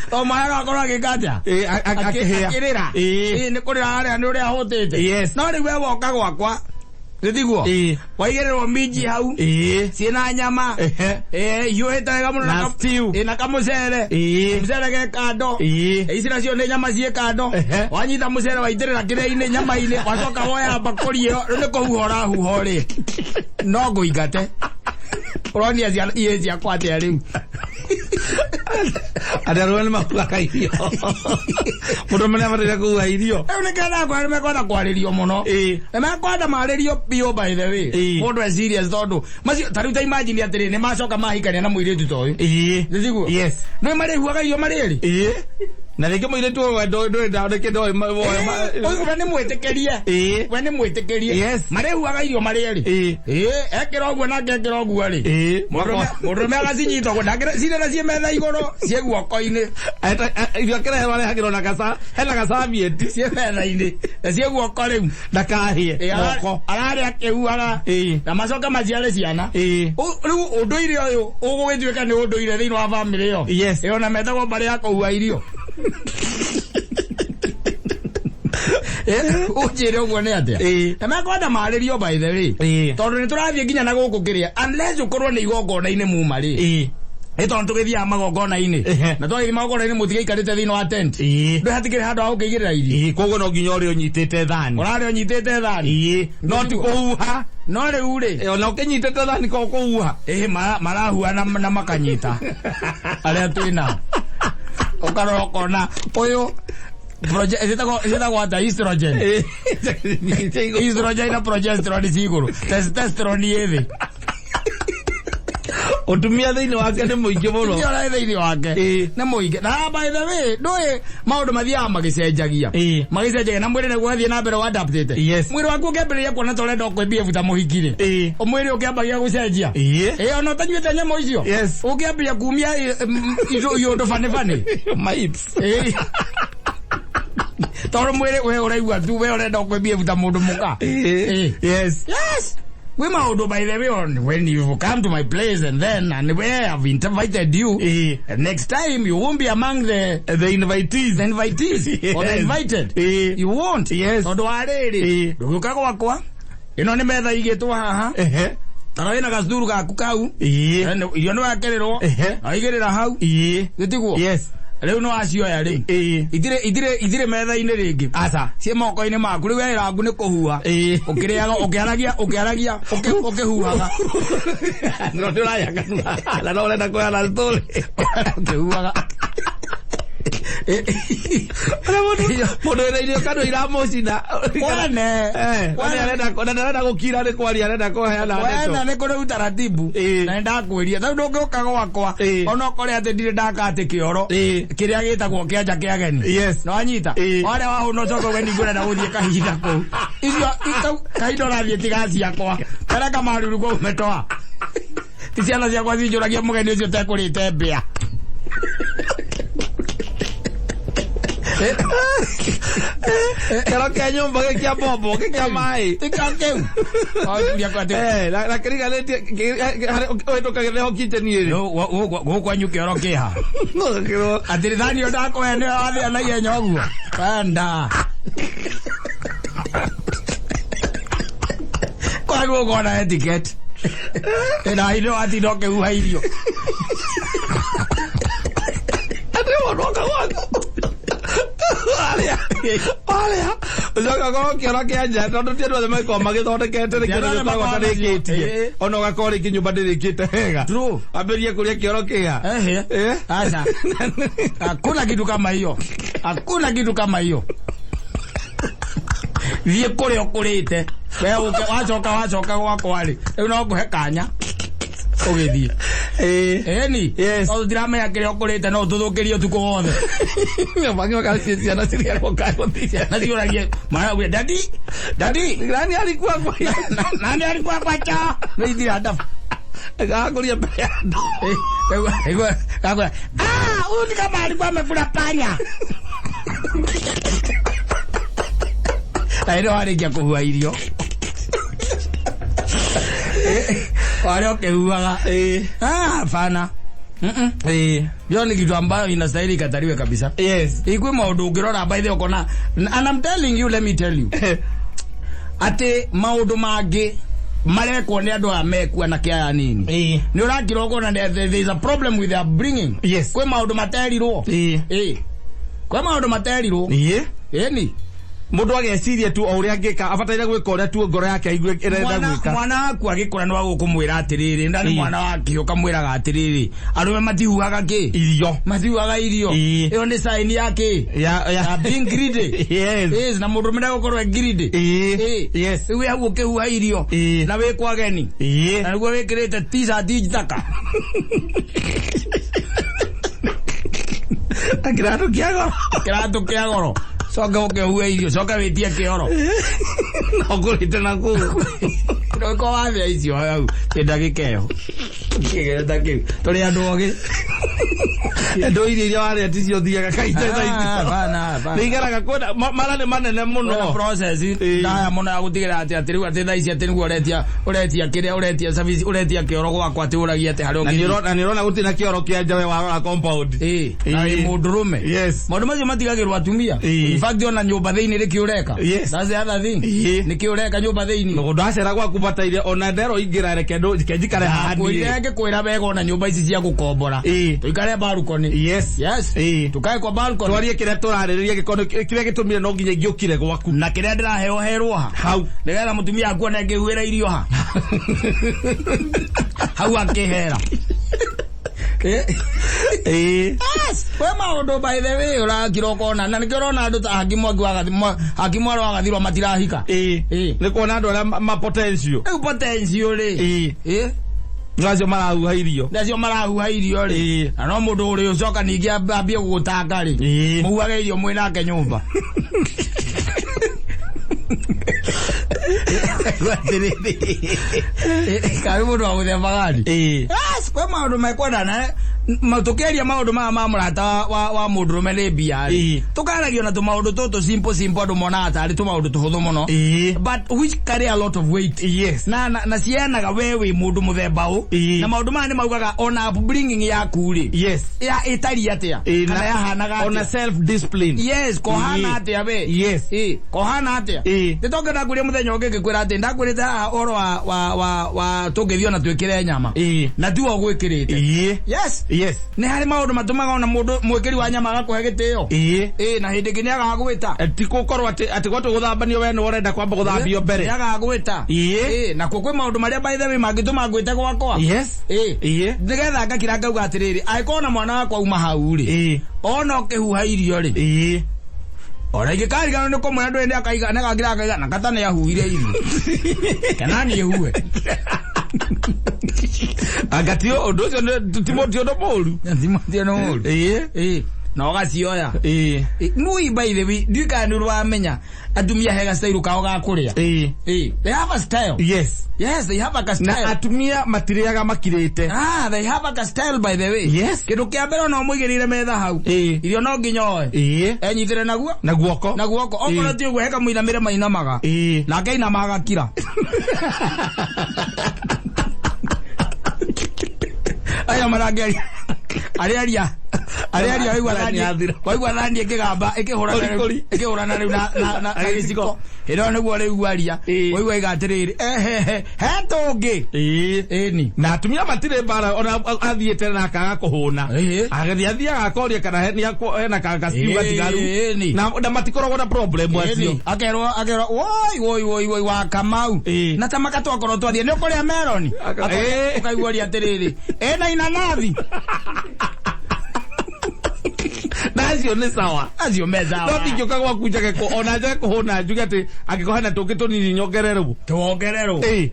to mwana agakorwo agĩka atĩa? Akĩhĩa. Akĩrĩra. Nĩ kũrĩra arĩa nĩ ũrĩa ahũtĩte. No rĩu we woka gwakwa gĩtiguo waigĩrĩrwo minji hau ciĩna nyama ihiũhĩte wega mũno Na stew. Na kamũcere. Mũcere ge kando. Ici nacio nĩ nyama ciĩ kando. Wanyita mũcere waitĩrĩra kĩrĩa-inĩ nyama-inĩ, wacoka woya mbakũri ĩyo, rĩu nĩ kũhuha ũrahuha rĩ, no ngũingate. Ũronia ciana ihĩ ciakwa atĩa rĩu? Andũ arũme nĩ mahuhaga irio, mũndũ ũmwe nĩ abataire kũhuha irio. Rĩu nĩ kenda kwa nĩ mekwenda kwarĩrio mũno. Nĩ mekwenda marĩrio biũ, by the way. Mũndũ e serious tondũ macio ta rĩu ta imagine atĩrĩ, nĩ macoka mahikania na mũirĩtu ta ũyũ. Nĩtiguo? Yes. Nĩ marĩhuaga irio marĩ erĩ. Na rĩngĩ mũirĩtu ũyũ ndũĩ ndĩ Ũyũ we nĩ mwĩtĩkĩrie. We nĩ mwĩtĩkĩrie. Yes. Marĩhuaga irio marĩ erĩ. Ekĩra ũguo nake ekĩra ũguo rĩ. Mũndũrũme agacinyita ũguo ndangĩra cirĩ na ciĩ metha igũrũ ciĩ guoko-inĩ. Irio akĩreherwo arehagĩrwo na gaca hena gacabieti Ciĩ metha-inĩ na ciĩ guoko rĩu. Ndakahĩe moko. Ararĩa akĩhuaga. Na macoke maciare ciana. Rĩu ũndũire ũyũ ũgũgĩtuĩka nĩ ũndũire thĩinĩ wa bamĩrĩ ĩyo. Yes. Ĩyo na metagwo mbarĩ ya kũhua irio. Ũnjĩre ũguo nĩ atĩa? Na mekwenda marĩrio by the way. Tondũ nĩ tũrathiĩ nginya na gũkũ kĩrĩa unless ũkorwo nĩ igongona-inĩ muma rĩ. Ĩ tondũ tũgĩthiaga magongona-inĩ. Na twagĩthiĩ magongona-inĩ mũtigaikarĩte thĩinĩ wa tent. Ndũ hatikĩrĩ handũ ha gũkĩigĩrĩra irio. Koguo no nginya ũrĩa ũnyitĩte thani. Ũrarĩa ũnyitĩte thani. No ti kũhuha. No rĩu rĩ. Ona ũkĩnyitĩte thani ko kũhuha. Marahua na makanyita. Arĩa twĩnao. Ũkarora ũkona ũyũ ĩtagwo atĩa estrogen. Estrogen na progesterone ci igũrũ. Testosterone ĩ thĩ. Ũtumia thĩinĩ wake nĩ mũingĩ mũno. Ũtumia thĩinĩ wake nĩ mũingĩ. Na by the way, ndũĩ maũndũ mathiaga magĩcenjagia. Magĩcenjagia na mwĩrĩ nĩguo ũgathiĩ na mbere ũadaptĩte. Yes. Mwĩrĩ waku ũkĩambĩrĩria kuona ta ũrenda kwĩbehave ta mũhiki rĩ. Mwĩrĩ ũkĩambagia gũcenjia. Ona ũtanyuĩte nyamũ icio. Yes. Ũkĩambia kumia iũndũ bani bani. My hips. Tondũ mwĩrĩ we ũraigua tu we ũrenda kwĩbehave ta mũndũ mũka. Yes. Yes. We maũndũ by the way on when you come to my place and then and where I've invited you, next time you won't be among the invitees. The invitees. Yes. Or the invited. You won't. Yes. Tondũ wa rĩrĩ, ndũgĩũka gwakwa. Ĩno nĩ metha igĩtwo haha. Tara wĩna gacuru gaku kau. Irio nĩ wakerĩrwo. Waigĩrĩra hau. Gĩtiguo? Yes. Rĩu nĩ wacioya rĩ. Ithire metha-inĩ rĩngĩ. Aca. Ciĩ moko-inĩ maku rĩu wĩra waku nĩ kũhuha. Ũkĩrĩaga, ũkĩaragia, ũkĩaragia, ũkĩhuhaga. No nĩ ũraya kanua. Na no ũrenda kũheana story. Ũkĩhuhaga. Mũndũ wĩna irio kanua iramũcina. Wene. Wene arenda gũkira nĩ kwaria arenda kũheana ndeto. Wene nĩ kũrĩ utaratibu. Na nĩndakwĩria. Tarĩu ndũngĩũka gwakwa. Ona ũkore atĩ ndirĩ ndaka atĩ kĩoro. Kĩrĩa gĩtagwo kĩanja kĩa ageni. Yes. Nĩwanyita? Warĩa wahũna ũcoke uge nĩngũrenda gũthiĩ kahinda kũu. Icio kahinda ũrathiĩ tiga ciakwa. Karĩa kamaruru kũu metoa. Ti ciana ciakwa cinjũragia mũgeni ũcio ũtekũrĩte mbĩa. Kĩoro kĩa nyũmba gĩkĩa mbombo gĩkĩa maĩ. Gĩkĩa kĩu. Na kĩriganĩtie ũhĩtũkagĩra ho kitchen ĩrĩ. Gũkũ kwanyu kĩoro kĩha. Atĩrĩ thani ĩyo ndakũhe nĩyo wathĩa na ihenya ũguo. Wenda. Kwanyu ũkona etiquette. Na irio watinda ũkĩhuha irio. Atĩ mũndũ oka gwaku. Warĩa. Warĩa. Ũcoke ũkorwo kĩoro kĩa nja tondũ ti andũ othe magĩkorwo magĩthondekete rĩngĩ Ti andũ othe gĩkoragwo makoragwo atarĩkĩtie. Ona ũgakorwo rĩngĩ nyũmba ndĩrĩkĩte wega. True. Ambĩrĩrie kũrĩa kĩoro kĩha. Acha. Hakuna kitu kama hiyo. Hakuna kitu kama hiyo. Thiĩ kũrĩa ũkũrĩte. We ũke wacoka wacoka gwakwa rĩ. Rĩu no ngũhe kanya. Ũgĩthiĩ. Ĩni. Yes. Tondũ ndiramenya kĩrĩa ũkũrĩte no ũtũthũkĩrie ũtukũ wothe. Mangĩ ciana cirĩagwo kaĩ Na ciũragie marauge daddy daddy Nani alikuwa kwa nani alikuwa kwa choo? Nĩ ithira ndabu. Gakũria mbere ya andũ. Gakũra. Ah, huyu ni kama alikuwa amekula panya. Na ĩno warĩkia kũhua irio. Warĩa ũkĩhuaga. Ah, hapana. Hiyo ni kitu ambayo inastahili ikataliwe kabisa. Yes. Ikwe maũndũ ũngĩrora by the ũkona and I'm telling you, let me tell you. Atĩ maũndũ mangĩ marekwo nĩ andũ aya mekua na kĩaya nini. Nĩ ũrakira ũkona there is a problem with their bringing. Yes. Kwĩ maũndũ materirwo. Kwĩ maũndũ materirwo. Ĩni. Mũndũ ageciria tu o ũrĩa angĩka abataire gwĩka ũrĩa tu ngoro yake aigue ĩrenda gwĩka. Mwana waku agĩkũra nĩ wagũkũmwĩra atĩrĩrĩ, na nĩ mwana wake ũkamwĩraga atĩrĩrĩ, arũme matihuhaga kĩ? Irio. Matihuhaga irio. Ĩyo nĩ sign ya kĩ? Ya being greedy. Yes. Yes, na mũndũ ũrũme ndegũkorwo e greedy. Yes. Rĩu wĩ hau ũkĩhuha irio. Na wĩ kwa ageni. Na nĩguo wĩkĩrĩte t-shirt njitaka. Na kĩratũ kĩa goro. Kĩratũ kĩa goro. Coka ũkĩhue irio, coka wĩtie kĩoro. Na ũgũrĩte na kũu. Ndũko wathĩa icio hau, ndagĩka ĩyo. Kĩgere ta kĩu. Tũrĩ andũ ogĩ. Ndũ irio iria warĩa ticio thiaga kaita thaa ici. Hapana, hapana. Nĩ igeraga kwenda mara nĩ manene Kwĩna mũno. process Ĩĩ. ndaya mũno ya gũtigĩrĩra atĩ atĩ rĩu atĩ thaa ici atĩ nĩguo ũretia ũretia kĩrĩa ũretia service ũretia kĩoro gwakwa atĩ ũragia atĩ harĩa Na nĩ ũngĩthiĩ. ũrona na nĩ ũrona gũtirĩ na kĩoro kĩa nja we warora compound. Ĩĩ, na wĩ Ĩĩ. mũndũrũme. Yes. Maũndũ macio matigagĩrwo atumia. Ĩĩ. In fact ona nyũmba thĩinĩ nĩkĩ ũreka. Yes. That's the other thing. Ĩĩ. Nĩkĩ ũreka nyũmba thĩinĩ. Mũgũnda wacera gwaku bataire ona ndero ingĩra reke reke njikare haha Kwĩrire niĩ. ngĩkwĩra wega ona nyũmba ici cia gũkombora. Ĩĩ. Tũikare balcony. Yes. Yes. Ĩĩ. Tukae kwa balcony. Twarie kĩrĩa tũrarĩrĩria gĩkono kĩrĩa gĩtũmire no nginya ingĩũkire gwaku. Na kĩrĩa ndĩraheo herwo ha. Hau. Nĩgetha mũtumia akuone ngĩhuĩra irio ha. Hau akĩhera. Ĩĩ. Yes, kwĩ maũndũ by the way ũrakira ũkona na nĩkĩo ũrona andũ ta hakimu angi hakimu arĩa wagathirwo matirahika. Ĩĩ. Ĩĩ. Nĩ kuona andũ arĩa ma potential. Rĩu potential rĩ. Ĩĩ. Ĩĩ. Nĩ acio marahuha irio. Nĩ acio marahuha irio rĩ. Ĩĩ. Na no mũndũ ũrĩ ũcoka ningĩ ambie gũgũtanga rĩ. Ĩĩ. Mũhuhage irio mwĩ nake nyũmba. Karĩ mũndũ wa mũthemba gani? Ĩĩ. Yes, kwĩ maũndũ mekwenda na tũkĩaria maũndũ maya ma mũrata wa mũndũrũme nĩ mbia rĩ. Ĩĩ. Tũkaragia na tũmaũndũ tũtũ simple simple andũ monaga tarĩ tũmaũndũ tũhũthũ mũno. Ĩĩ. But which carry a lot of weight. Yes. Na cianaga we wĩ mũndũ mũthemba ũ. Ĩĩ. Na maũndũ maya nĩ maugaga ona upbringing yaku rĩ. Yes. Ya ĩtariĩ atĩa? Ĩĩ, Kana yahanaga Ona atĩa? self discipline. Yes, kohana Ĩĩ. atĩa we? Yes. Ĩĩ, kohana atĩa? Ĩĩ. Nĩ tongĩ ndakwĩrire mũthenya ũngĩ ngĩkwĩra atĩ ndakwĩrĩte haha ũhoro wa tũngĩthiĩ ona twĩkĩre nyama. Ĩĩ. Na tiwe ũgwĩkĩrĩte. Ĩĩ. Yes. Yes. Nĩ harĩ maũndũ matũmaga ona mũndũ mwĩkĩri wa nyama agakũhe gĩtĩo. Ĩĩ. Ĩĩ, na hĩndĩ ĩngĩ nĩagaga gwĩta. Ti gũkorwo atĩ atĩ gwatũ gũthambanio we nĩ ũrenda kwamba gũthambio mbere. Nĩagaga gwĩta. Ĩĩ. Ĩĩ, nakuo kwĩ maũndũ marĩa by the way mangĩtũma ngwĩte gwakwa. Yes. Ĩĩ. Ĩĩ. Nĩgetha ngakira ngauga atĩrĩrĩ, angĩkorwo na mwana wakwa auma hau rĩ, Ĩĩ. ona ũkĩhuha irio rĩ, Ĩĩ. ona ingĩkariganĩrwo nĩ kũmwĩra ndũĩ nĩakaiga nĩagakira akaiga na kata nĩahuhire irio. Kana niĩ huhe. Anga ti ũndũ ũcio ti ũndũ mũũru. Ti ũndũ mũũru. Ĩĩ. Ĩĩ. Na ũgacioya. Ĩĩ. Nui by the way, ndiũĩ kana nĩ ũramenya atumia he gacitairu kao ga kũrĩa. Ĩĩ. Ĩĩ. They have a style. Yes. Yes, they have a Na style. atumia matirĩaga makirĩte. Ah, they have a style by the way. Yes. Kĩndũ kĩa mbere ona ũmũigĩrĩire metha hau. Ĩĩ. Irio no nginya oe. Ĩĩ. Enyitĩre naguo. Na guoko. Na guoko. Okorwo ti ũguo he kamũinamĩre mainamaga. Ĩĩ. Nake ainamaga agakira. Aya marangĩaria. Arĩaria. Arĩaria waigua thani. Waigua thani ĩkĩgamba ĩkĩhũrana rĩu. Ĩkĩhũrana rĩu na gĩciko. Hĩndĩ ĩyo nĩguo rĩu aria. Waigua iga atĩrĩrĩ, ehehe, he tũngĩ. Ĩĩ. Ĩni. Na atumia matirĩ mbara ona athiĩte na akaga kũhũna. Ĩĩ. Agĩthiĩ athiaga akoria kana hena gaciu gatigaru. Ĩni. Na matikoragwo na problem acio. Akerwo akerwo woi woi woi woi wa Kamau. Ĩĩ. Na ta maka twakorwo twathiĩ nĩ ũkũrĩa meroni. Ĩĩ. Ũkaigua ũria atĩrĩrĩ, ĩna inanathi. Na acio nĩ sawa. Acio me sawa. No ndingĩũka gwaku njage ona njage kũhũna njuge atĩ angĩkorwo hena tũngĩ tũnini nyongererwo. Tuongererwo. Ĩĩ.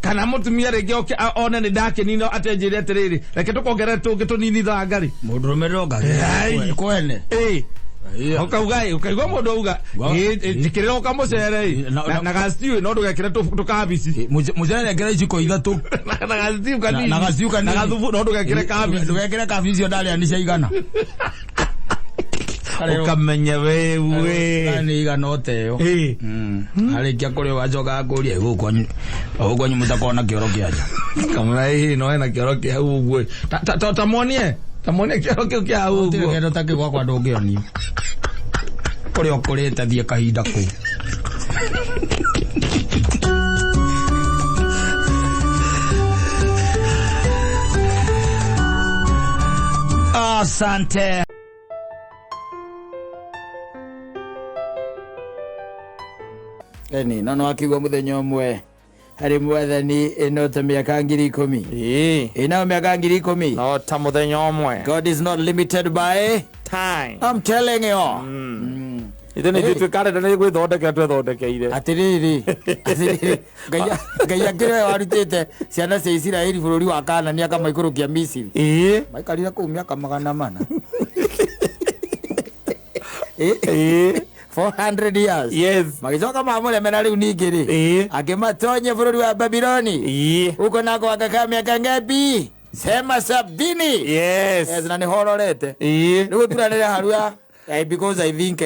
Kana mũtumia rĩngĩ oke one nĩ ndakenina atĩ anjĩre atĩrĩrĩ reke tũkongerere tũngĩ tũnini thangari. Mũndũrũme ndoka. Ai. Kwene. Ĩĩ. Ũkauga ĩ ũkaigua mũndũ auga njĩkĩrĩra ũkamũcere ĩ na gaciu no ndũgekĩre tũkabici. Mũcere ekĩra iciko ithatũ. Na gaciu kanini. Na gaciu kanini. Na gathubu no ndũgekĩre kabici. Ndũgekĩre kabici icio ndarĩa nĩ ciaigana. Ũkamenya wewe. Nĩ igana ũteo. Ĩĩ. Arĩkia kũrĩa ũgacoka akũria gũkũ kwanyu mũtakorwo na kĩoro kĩa nja. Kamũra ĩ no hena kĩoro kĩa hau ũguo. Ta muonie. Ta muonie kĩoro kĩu kĩa hau Gũtirĩ ũguo. kĩndũ ta kĩu gwakwa ndũngĩonio. Kũrĩa ũkũrĩte thiĩ kahinda kũu. Asante. Eni, no no akiuga mũthenya ũmwe harĩ mwathani ĩno ta mĩaka 10,000. Ĩĩ. Ĩnayo mĩaka 10,000. No ta mũthenya ũmwe. God is not limited by Time. I'm telling you. Ithe nĩ ithuĩ twĩ karenda nĩ gwĩthondekera twethondekeire. Atĩrĩrĩ, atĩrĩrĩ, Ngai akĩrĩ we warutĩte ciana cia Isiraeli bũrũri wa Kanani akamaikũrũkia Misiri. Ĩĩ. Maikarire kũu mĩaka 400. Ĩĩ. 400 years. Yes. Magĩcoka mamũremera rĩu ningĩ rĩ, Ĩĩ. akĩmatonye bũrũri wa Babiloni. Ĩĩ. Huko nako wakakaa miaka ngapi? Sema 70. Yes. Yes, na nĩ hororete. Ĩĩ. Rĩu turanĩre harua, because I think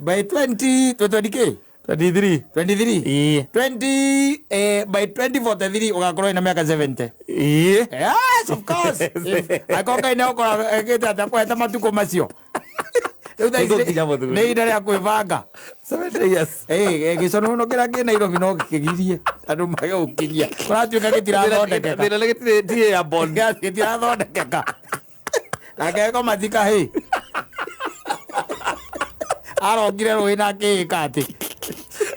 by 20 20k 23. 23 Ĩĩ. 20 by 2043 ugakorwo ina miaka 70. Ĩĩ. Yes, of course. Akorwo Ngai nĩagũkorwo ekĩte atĩa kũhete matukũ macio. Rĩu thaa ici Nĩngũkinya mũthuri. nĩ ihinda rĩa kwĩbanga. 70 years. Gĩconũnũ kĩrĩa kĩ Nairobi no gĩkĩgirie andũ mage gũkinyia. Kũratuĩka gĩtirathondekeka. Thĩna nĩ gĩtirĩ ti airborne. Gĩtirathondekeka. Nake eko mathika hĩ. Arokire rũĩ na akĩĩka atĩ.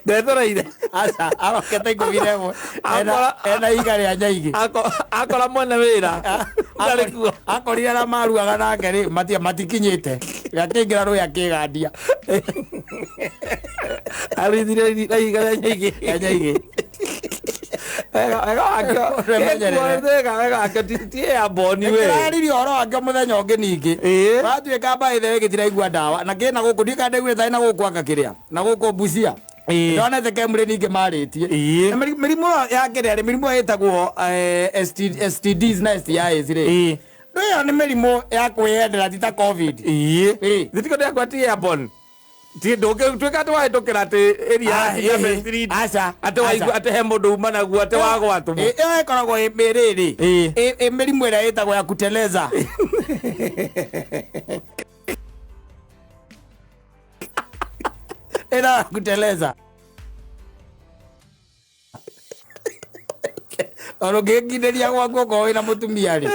Ndetereire. Aca, arokete 11. Akora- Ena ihiga rĩa nyaigĩ. Akora mwene wĩra. Ndarĩ kuo. Akorire arĩa maruaga nake rĩ matikinyĩte. Akĩingĩra rũĩ akĩgandia. Arithire na ihiga rĩa nyaigĩ. Rĩa nyaigĩ. Wega wega wakĩo. Ũremenyerere. Wega wega wakĩo ti airborne we. Nĩkĩraririe ũhoro wakĩo mũthenya ũngĩ ningĩ. Ĩĩ. Watuĩka by the way gĩtiraigua ndawa na kĩna gũkũ ndiũĩ kana ndaiguĩte tarĩ na gũkũ anga kĩrĩa na gũkũ Busia. Ĩĩ. Ndonete Kemri ningĩ marĩtie. Ĩĩ. Na mĩrimũ ĩyo ya kĩrĩa rĩ, mĩrimũ ĩyo ĩtagwo STDs na STIs rĩ. Ĩĩ. Ĩyo nĩ mĩrimũ ya kwĩyendera ti ta COVID. Ĩĩ. Ĩĩ. Thitiko ndĩakwa ti airborne. Ti ndũngĩtuĩka atĩ wahĩtũkĩra atĩ area Ah, ya ĩĩ. street. Aca, Atĩ waigua aca. atĩ he mũndũ uma naguo atĩ wagwatwo. Ĩyo ĩkoragwo ĩ rĩrĩ. Ĩĩ. Ĩ mĩrimũ ĩrĩa ĩtagwo ya kuteleza. Ĩno ya kuteleza. Ona ũngĩkindĩria gwaku okorwo wĩna mũtumia rĩ.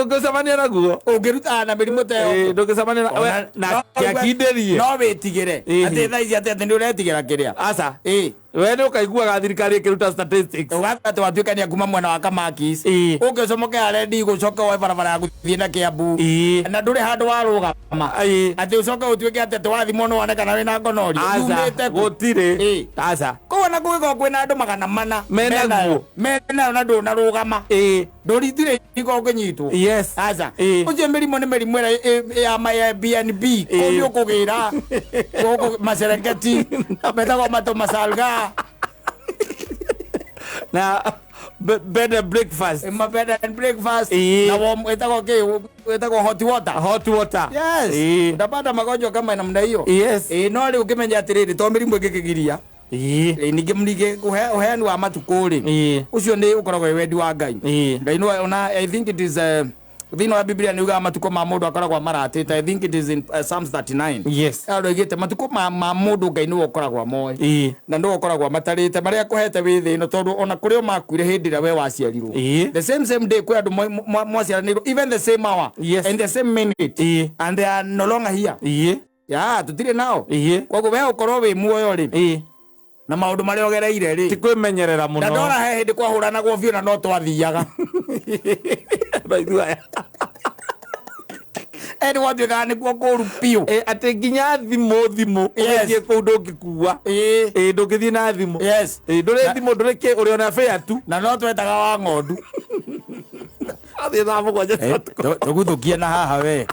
Ũngĩcemania naguo. Ũngĩrutana na mĩrimũ ta ĩyo. Ĩĩ, ndũngĩcemania na we- na kĩakindĩrie. No wĩtigĩre. Ĩĩ. Atĩ thaa ici atĩ atĩ nĩ ũretigĩra kĩrĩa. Aca. Ĩĩ. We nĩ ũkaiguaga thirikari ĩkĩruta statistics. Ũgakora atĩ watuĩkania kuma mwena wa Kamakis. Ĩĩ. Ũke ũcomoke harĩa ũcoke woe barabara ya gũthiĩ na Kiambu. Ĩĩ. Na ndũrĩ handũ warũgama. Ĩĩ. Atĩ ũcoke ũtuĩke atĩ atĩ wathimwo nĩ wone kana wĩna gonorrhea. Aca. Yumĩte kũ? Gũtirĩ. Ĩĩ. Aca. Koguo na kũngĩkorwo kwĩna andũ 400 Mena guo. menayo na ndũnarũgama. Ĩĩ. Ndũritire iko ũkĩnyitwo. Yes. Aca. Ĩĩ. Ũcio mĩrimũ nĩ mĩrimũ ĩrĩa ya ma Airbnb. Kũu nĩ ũkũgĩra. Gũkũ Maserengeti. Metagwo matũ masalga. Na bed and breakfast. Ma bed and breakfast. Ĩĩ. Na warm ĩtagwo kĩ? Ĩtagwo hot water. Hot water. Yes. Ĩĩ. Utapata magonjwa kama namna hiyo. Yes. Ĩĩ, no rĩu ũkĩmenya atĩrĩrĩ to mĩrimũ ĩngĩkĩgiria. Ĩĩ. Ĩĩ, ningĩ ningĩ ũheani wa matukũ rĩ. Ĩĩ. Ũcio nĩ ũkoragwo wĩ wendi wa Ngai. Ĩĩ. Ngai nĩwe ona I think it is thĩinĩ wa Biblia nĩ ugaga matukũ ma mũndũ akoragwo amaratĩte. I think it is in Psalms 39. Yes. Andũ oigĩte matukũ ma mũndũ Ngai nĩwe ũkoragwo amoĩ. Ĩĩ. Na nĩwe ũkoragwo amatarĩte marĩa akũhete wĩ thĩ ĩno tondũ ona kũrĩ o makuire hĩndĩ ĩrĩa we waciarirwo. Ĩĩ. The same day kwĩ andũ mwaciaranĩirwo even the same hour. Yes. And the same minute. Ĩĩ. And they are no longer here. Ĩĩ. Ya, tũtirĩ nao. Ĩĩ. Koguo we ũkorwo wĩ muoyo rĩ. Ĩĩ. Na maũndũ marĩa ũgereire Ti rĩ. kwĩmenyerera mũno. Na ndora he hĩndĩ kwahũranagwo biũ na no twathiaga. Maithu aya. Ĩndĩ gwatuĩkaga nĩkuo kũũru biũ. Ĩ, atĩ nginya thimũ Yes. ũgĩthiĩ kũu ndũngĩkua. Ĩĩ. Ĩ, ndũngĩthiĩ na thimũ. Yes. Ĩ, ndũrĩ thimũ ndũrĩ kĩ ũrĩ ona fare tu. Na no twetaga wa ng'ondu. Athiĩ thaa 7 cia ũtukũ. Tũguthũkie na haha we.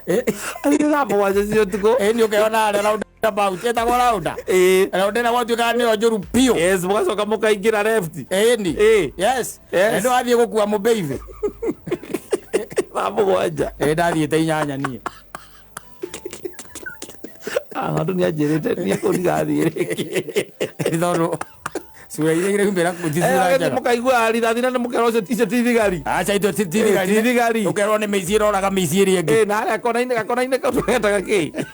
Athiĩ thaa 7 cia ũtukũ. Ĩ nĩ ũkeona harĩa roundabout ĩtagwo raunda. Ĩ. Raunda ĩrĩa gwatuĩkaga nĩyo njũru biũ. Yes, mũgacoka mũkaingĩra left. Ĩni. Ĩ. Yes. Yes. Na nĩ wathiĩ gũkua mũbeithi. Thaa 7. Ĩ ndathiĩte 8 niĩ. Ng'ondu nĩ anjĩrĩte niĩ kũu ndigathiĩ rĩngĩ. Nĩ tondũ cura iria iraumĩra kũu ti cura Ĩ, njega. mũkaigua rithathi na nĩ mũkerwo icio ti thigari. Aca itũ ti thigari. Ti thigari. Ũkerwo nĩ mĩici ĩroraga mĩici ĩrĩa ĩngĩ. Ĩ, na harĩa kona-inĩ gakona-inĩ kau tũgetaga kĩ?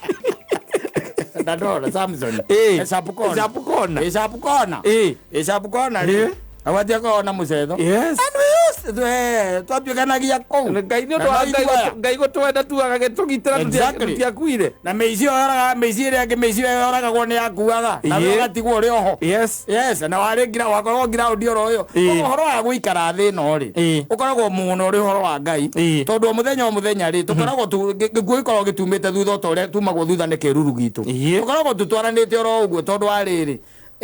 Na ndora Samson. Ĩ. Ĩ sharp corner. Sharp corner. Ĩ sharp corner. Ĩ. Ĩ sharp corner rĩ. Ĩ. Agwatia korwo na mũcetho. Yes. And we used to twatuĩkanagia kũu. Ngai nĩ Na ũndũ wa no Ngai ithuaya. Ngai gũtwenda tu agagĩtũgitĩra Exactly. tũtiakuire. Na mĩici ĩyo yoraga mĩici ĩrĩa ĩngĩ mĩici ĩyo yoragagwo nĩ yakuaga. Na we Ĩ. ũgatigwo ũrĩ oho. Yes. Yes, na warĩ ngira wakorwo ground oro ĩyo. Ĩ. Koguo ũhoro wa gũikara thĩ ĩno rĩ, Ĩ. ũkoragwo mũno ũrĩ ũhoro wa Ngai. Ĩ. Tondũ o mũthenya o mũthenya rĩ, tũkoragwo gĩkuũ gĩkoragwo gĩtumĩte thutha o ta ũrĩa tumagwo thutha nĩ kĩruru gitũ. Ĩ. Tũkoragwo tũtwaranĩte oro ũguo tondũ wa rĩrĩ,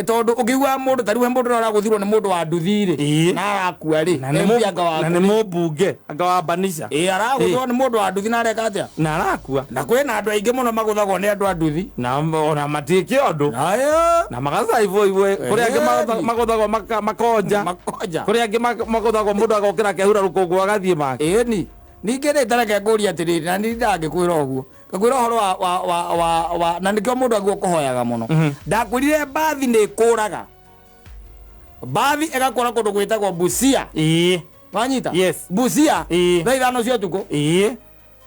Tondu ũngĩigua mũndũ ta rĩu he mũndũ ũragũthirwo nĩ mũndũ wa nduthi rĩ Ĩĩ. na arakua rĩ Na nĩ MP anga na waku nĩ mũmbunge anga wa Banisha. ĩĩ aragũthwo nĩ mũndũ wa nduthi na areka atĩa Na arakua. Na kwĩna andũ aingĩ mũno magũthagwo nĩ andũ a nduthi. Na ona matiĩke ũndũ. Ayo. Na magacaibwo ibwe. Kũrĩ angĩ magũthagwo makonja. Makonja. Kũrĩ angĩ magũthagwo mũndũ agokĩra akehura rũkũngũ agathiĩ make. Ĩni ningĩ rĩ tareke ngũrie atĩrĩrĩ na nĩ ndangĩkwĩra ũguo ngakwĩra ũhoro wa na nĩkĩo mũndũ aguo kũhoyaga mũno. Ndakwĩrire mbathi nĩ ĩkũraga, mbathi ĩgakũra kũndũ gwĩtagwo Busia. Ĩĩ. Wanyita? Yes. Busia. Ĩĩ. Thaa 5 cia ũtukũ. Ĩĩ.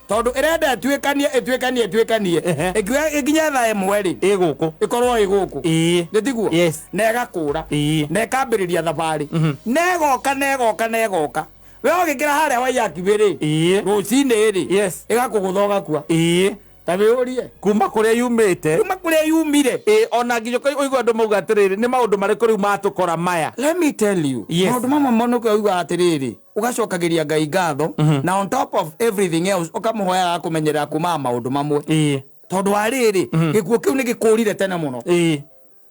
Tondũ ĩrenda ĩtuĩkanie ĩtuĩkanie ĩtuĩkanie Ehe. ĩkinye thaa 1 rĩ Ĩ gũkũ. ĩkorwo ĩ gũkũ. Ĩĩ. Nĩ tiguo? Yes. Na ĩgakũra. Ĩĩ. Na ĩkambĩrĩria thabarĩ na ĩgoka na ĩgoka na ĩgoka we ũgĩkĩra harĩa Waiyaki rĩ Ĩĩ. rũcinĩ rĩ Yes. ĩgakũgũtha ũgakua. Ĩĩ. Ta wĩyũrie Kuma kũrĩa yumĩte. Kuma kũrĩa yumire. Ĩĩ ona nginya ũkaigua andũ mauga atĩrĩrĩ nĩ maũndũ marĩkũ rĩu matũkora maya. Let me tell you. Yes. Maũndũ mamwe mũno ũiguaga atĩrĩrĩ ũgacokagĩria Ngai ngatho na on top of everything else ũkamũhoyaga akũmenyerera kumaga maũndũ mamwe. Ĩĩ. Tondũ wa rĩrĩ gĩkuũ kĩu nĩ gĩkũrire tene mũno. Ĩĩ.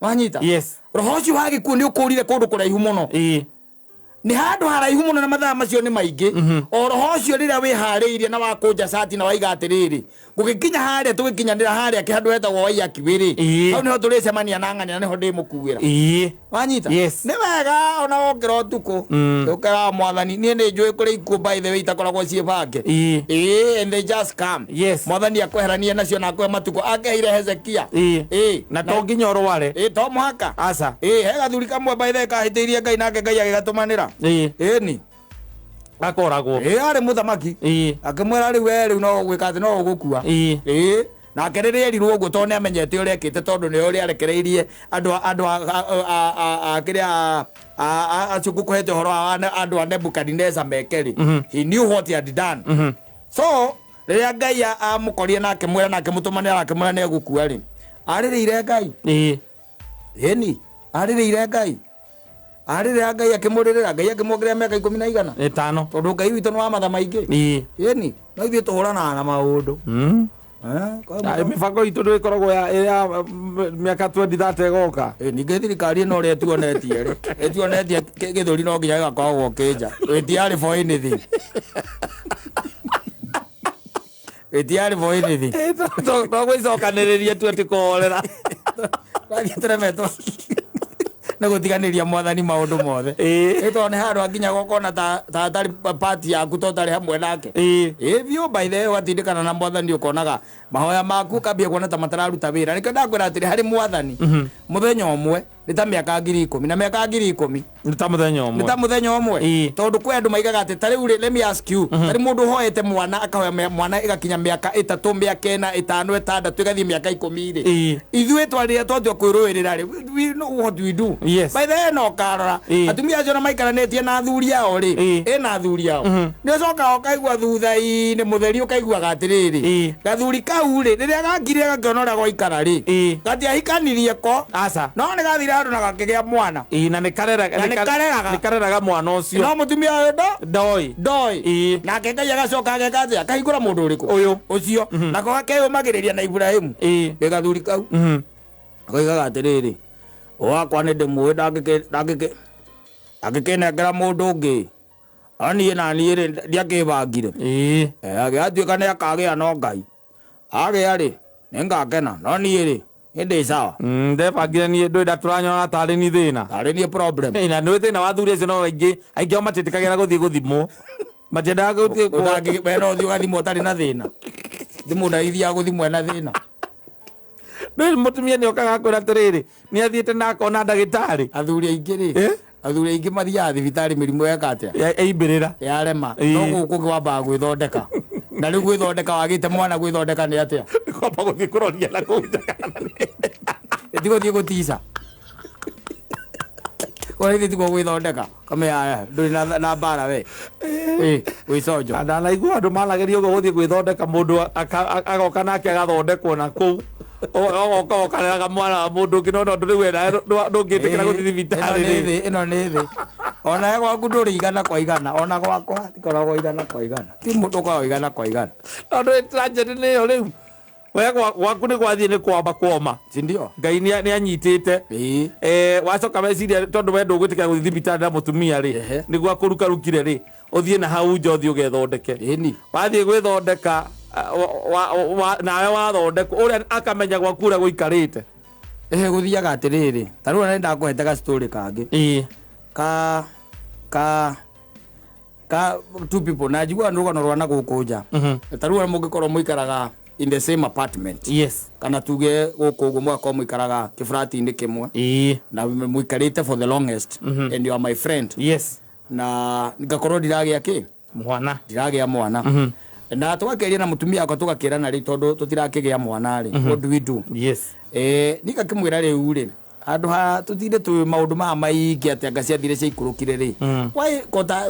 Wanyita? Yes. Roho ũcio wa gĩkuũ nĩ ũkũrire kũndũ kũraihu mũno. Ĩĩ. Nĩ handũ haraihu mũno na mathaa macio nĩ maingĩ. O roho ũcio rĩrĩa wĩharĩirie na wakũnja cati na waiga atĩrĩrĩ gũgĩkinya harĩa tũgĩkinyanĩra harĩa kĩhandũ hetagwo Waiyaki rĩ Ĩĩ. hau nĩho tũrĩcemania na ng'ania na nĩho ndĩmũkuĩra. Ĩĩ. Wanyita? Yes. Nĩ wega ona wokĩra ũtukũ ũkeraga mwathani niĩ nĩ njũĩ kũrĩ ikuũ by the way itakoragwo ciĩ bange. Ĩĩ. Ĩĩ, and they just come. Yes. Mwathani akweheranie nacio na akũhe matukũ akeheire Hezekia. Ĩĩ. Ĩĩ. Na to nginya ũrware. Ĩĩ to mũhaka. Aca. Ĩĩ he gathuri kamwe by the way kahĩtĩirie Ngai nake Ngai agĩgatũmanĩra. Ĩĩ. Ĩni. Gakoragwo. Ĩĩ arĩ mũthamaki. Ĩĩ. Akĩmwĩra rĩu we rĩu no ũgwĩka atĩ no ũgũkua. Ĩĩ. Ĩĩ. Nake rĩrĩa erirwo ũguo tondũ nĩamenyete ũrĩa ekĩte tondũ nĩwe ũrĩa arekereirie andũ kĩrĩa acio ngũkũhete ũhoro wa andũ a Nebukadneza meke rĩ. He knew what he had done. So rĩrĩa Ngai amũkorire na akĩmwĩra na akĩmũtũmanĩra na akĩmwĩra nĩ egũkua rĩ arĩrĩire Ngai. Ĩĩ. Ĩni arĩrĩire Ngai. Arĩrĩra Ngai akĩmũrĩrĩra Ngai akĩmuongerera mĩaka 15. 5. Tondũ Ngai witũ nĩ wa matha maingĩ. Ĩĩ. Ĩni no ithuĩ tũhũranaga na maũndũ. Mĩbango itũ ndĩkoragwo ya mĩaka 2030 ĩgoka. Ningĩ thirikari ĩno ũrĩa ĩtuonetie rĩ ĩtuonetie gĩthũri no nginya gĩgakoragwo kĩnja. Wĩtiarĩ for anything. Wĩtiarĩ for anything. To gwĩcokanĩrĩria tu atĩ kũhorera. Twathiĩ tũremetwo nĩ gũtiganĩria mwathani maũndũ mothe. Ĩĩ. Ĩ tondũ nĩ handũ hakinyaga ũkona ta atarĩ pati yaku to ũtarĩ hamwe nake. Ĩĩ. Ĩ biũ by the way ũgatindĩkana na mwathani ũkonaga mahoya maku ũkambia kuona ta matararuta wĩra. Nĩkĩo ndakwĩra atĩrĩ harĩ mwathani mũthenya ũmwe nĩ ta mĩaka 10,000 na mĩaka 10,000 Nĩ ta mũthenya ũmwe. nĩ ta mũthenya ũmwe. Ĩĩ. Tondũ kwĩ andũ maigaga atĩ ta rĩu rĩ let me ask you ta rĩu mũndũ ũhoete mwana akahoya mwana ĩgakinya mĩaka 3 mĩaka 4 5 6 ĩgathiĩ mĩaka 10 rĩ. Ĩĩ. Ithuĩ twarĩrĩa twatua kwĩrũĩrĩra rĩ we know what we do. Yes. By the way no ũkarora Ĩĩ. atumia acio na maikaranĩtie na athuri ao rĩ Ĩĩ. ĩna athuri ao nĩ ũcokaga ũkaigua thutha-inĩ mũtheri ũkaiguaga atĩrĩrĩ Ĩĩ. gathuri kau rĩ rĩrĩa gakirire gakĩona ũrĩa gwaikara rĩ Ĩĩ. gatiahikanirie ko Aca. no nĩ gathire handũ na gakĩgĩa mwana. Ĩĩ na nĩ kareraga Na nĩ kareraga. nĩ kareraga mwana ũcio. No mũtumia ũyũ Ndoi. ndoi. Ĩĩ. Nake Ngai agacoka ageka atĩa akahingũra mũndũ ũrĩkũ Ũyũ. ũcio nako gakeyũmagĩrĩria na Iburahĩmu. Ĩĩ. Nĩ gathuri kau koigaga atĩrĩrĩ wakwa nĩ ndĩmũĩ ndangĩkĩnengera mũndũ ũngĩ no niĩ na niĩ rĩ ndiakĩbangire. Ĩĩ. Agĩatuĩka nĩ akagĩa no Ngai agĩa rĩ nĩngakena no niĩ rĩ nĩ ndĩ sawa. Ndebangire niĩ ndũĩ ndatũranyona tarĩ ni thĩna. Tarĩ niĩ problem. Ĩĩ, na nĩ thĩna wa athuri acio no aingĩ aingĩ ao matiĩtĩkagĩra gũthiĩ gũthimwo. Matiendaga gũthiĩ We no ũthiĩ ũgathimwo ũtarĩ na thĩna. Ti mũndũ agĩthiaga gũthimwo ena thĩna. Ndũĩ mũtumia nĩ okaga akwĩra atĩrĩrĩ nĩ athiĩte na akona ndagĩtarĩ. Athuri aingĩ rĩ athuri aingĩ mathiaga thibitarĩ mĩrimũ yeka atĩa Eimbĩrĩra. Yarema. Ĩĩ. No gũkũ ũngĩ wambaga gwĩthondeka na rĩu gwĩthondeka wagĩte mwana gwĩthondeka nĩ atĩa Kwamba gũthiĩ kũroria na kũu nja kana nĩ. Ĩtigũthiĩ gũtica Kwa hithi tiguo gwĩthondeka kamenya ndũrĩ na mbara we. Ĩ gwĩconjo. Ndanaigua andũ manageria ũguo gũthiĩ gwĩthondeka mũndũ agoka nake agathondekwo na kũu Ogoka okareraga mwana wa mũndũ ũngĩ no tondũ rĩu we ndũngĩtĩkĩra gũthiĩ thibitarĩ rĩ. Ĩno nĩ thĩ. Ona gwaku ndũrĩ igana kwa igana ona gwakwa ndikoragwo igana kwa igana. Ti mũndũ ũkoragwo igana kwa igana. Tondũ tragedy nĩyo rĩu. We gwaku nĩ gwathiĩ nĩ kwamba kwoma. Si ndio? Ngai nĩ anyitĩte. Ĩĩ. Wacoka meciria tondũ we ndũgwĩtĩkĩra gũthiĩ thibitarĩ na mũtumia rĩ, nĩguo akũrukarukire rĩ, ũthiĩ na hau nja ũthiĩ ũgethondeke. Ĩni. Wathiĩ gwĩthondeka nawe wathondekwo ũrĩa akamenya gwaku ũrĩa gũikarĩte. Ehe, gũthiaga atĩrĩrĩ, ta rĩu ona nĩndakũhete ga story kangĩ. Ĩĩ. Ka ka ka two people na njiguaga nĩ rũgano rwa na gũkũ nja. Ta rĩu mũngĩkorwo mũikaraga in the same apartment. Yes. Kana tuge gũkũ ũguo mũgakorwo mũikaraga kĩburati-inĩ kĩmwe. Ĩĩ. Na mũikarĩte for the longest. And you are my friend. Yes. Na ngakorwo ndiragĩa kĩ? Mwana. Ndiragĩa mwana. Na tũgakĩaria na mũtumia wakwa tũgakĩrana rĩ, tondũ tũtirakĩgĩa mwana rĩ. What do we do? Yes. Ningakĩmwĩra rĩu rĩ, handũ ha tũtinde twĩ maũndũ maya maingĩ atĩ anga ciathire ciaikũrũkire rĩ. Why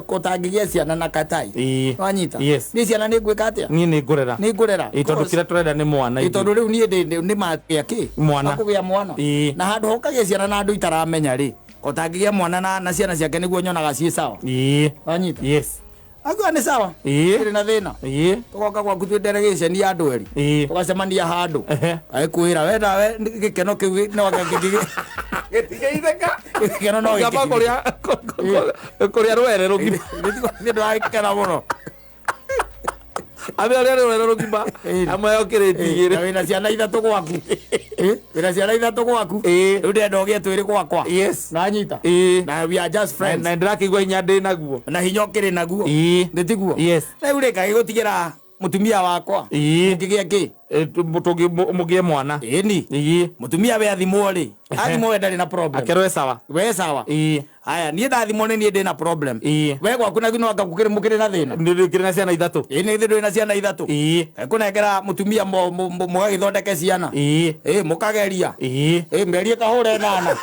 kotangĩgĩa ciana na katai? Ĩĩ. Wanyita? Yes. Niĩ ciana nĩ ngwĩka atĩa? Niĩ nĩ ngũrera. Nĩ ngũrera. Ĩĩ, tondũ kĩrĩa tũrenda nĩ mwana. Ĩĩ, tondũ rĩu niĩ nĩ magĩa kĩ? Mwana. Makũgĩa mwana. Ĩĩ. Na handũ ha ũkagĩa ciana na andũ itaramenya rĩ, kotangĩgĩa mwana na ciana ciake nĩguo nyonaga ciĩ sawa. Ĩĩ. Wanyita? Yes. Akiuga nĩ sawa. Ĩĩ. Ndĩrĩ na thĩna. Ĩĩ. Tũgoka gwaku twĩ delegation ya andũ erĩ. Ĩĩ. Tũgacemania handũ. Ehe. Agĩkwĩra we nawe gĩkeno kĩu no Gĩtigĩithĩka. gĩkeno no Ngamba gĩkĩthire. kũrĩa rwere rũgima. Nĩ ndĩragĩkena mũno. Ame ũrĩa rwere rũgima. Ĩĩ. Amwe okĩrĩtie igĩrĩ. Na wĩna ciana ithatũ gwaku. Ĩĩ, wĩna ciana ithatũ gwaku. Ĩĩ. Rĩu ndĩrenda ũgĩe twĩrĩ gwakwa. Yes. Nanyita. Ĩĩ. Na we are just friends. Na ndĩrakĩigua hinya ndĩ naguo. Na hinya ũkĩrĩ naguo. Ĩĩ. Nĩ tiguo? Yes. Rĩu rĩ kagĩgũtigĩra mũtumia wakwa. Ĩĩ. Ũngĩgĩa kĩ? Mũgĩe mwana. Ĩni. Ĩĩ. Mũtumia we athimwo rĩ. Athimwo we ndarĩ na problem. Akerwo e sawa. We sawa. Ĩĩ. Haya, niĩ ndathimwo nĩ niĩ ndĩ na problem. Ĩĩ. We gwaku naguo no anga gũkĩrĩ mũkĩrĩ na thĩna. Nĩ kĩrĩ na ciana ithatũ. Ĩĩ nĩ ndũrĩ na ciana ithatũ. Ĩĩ. Ekũnengera mũtumia mũgagĩthondeke ciana. Ĩĩ. Ĩĩ mũkageria. Ĩĩ. Ĩĩ mĩeri ĩkahũra ĩnana.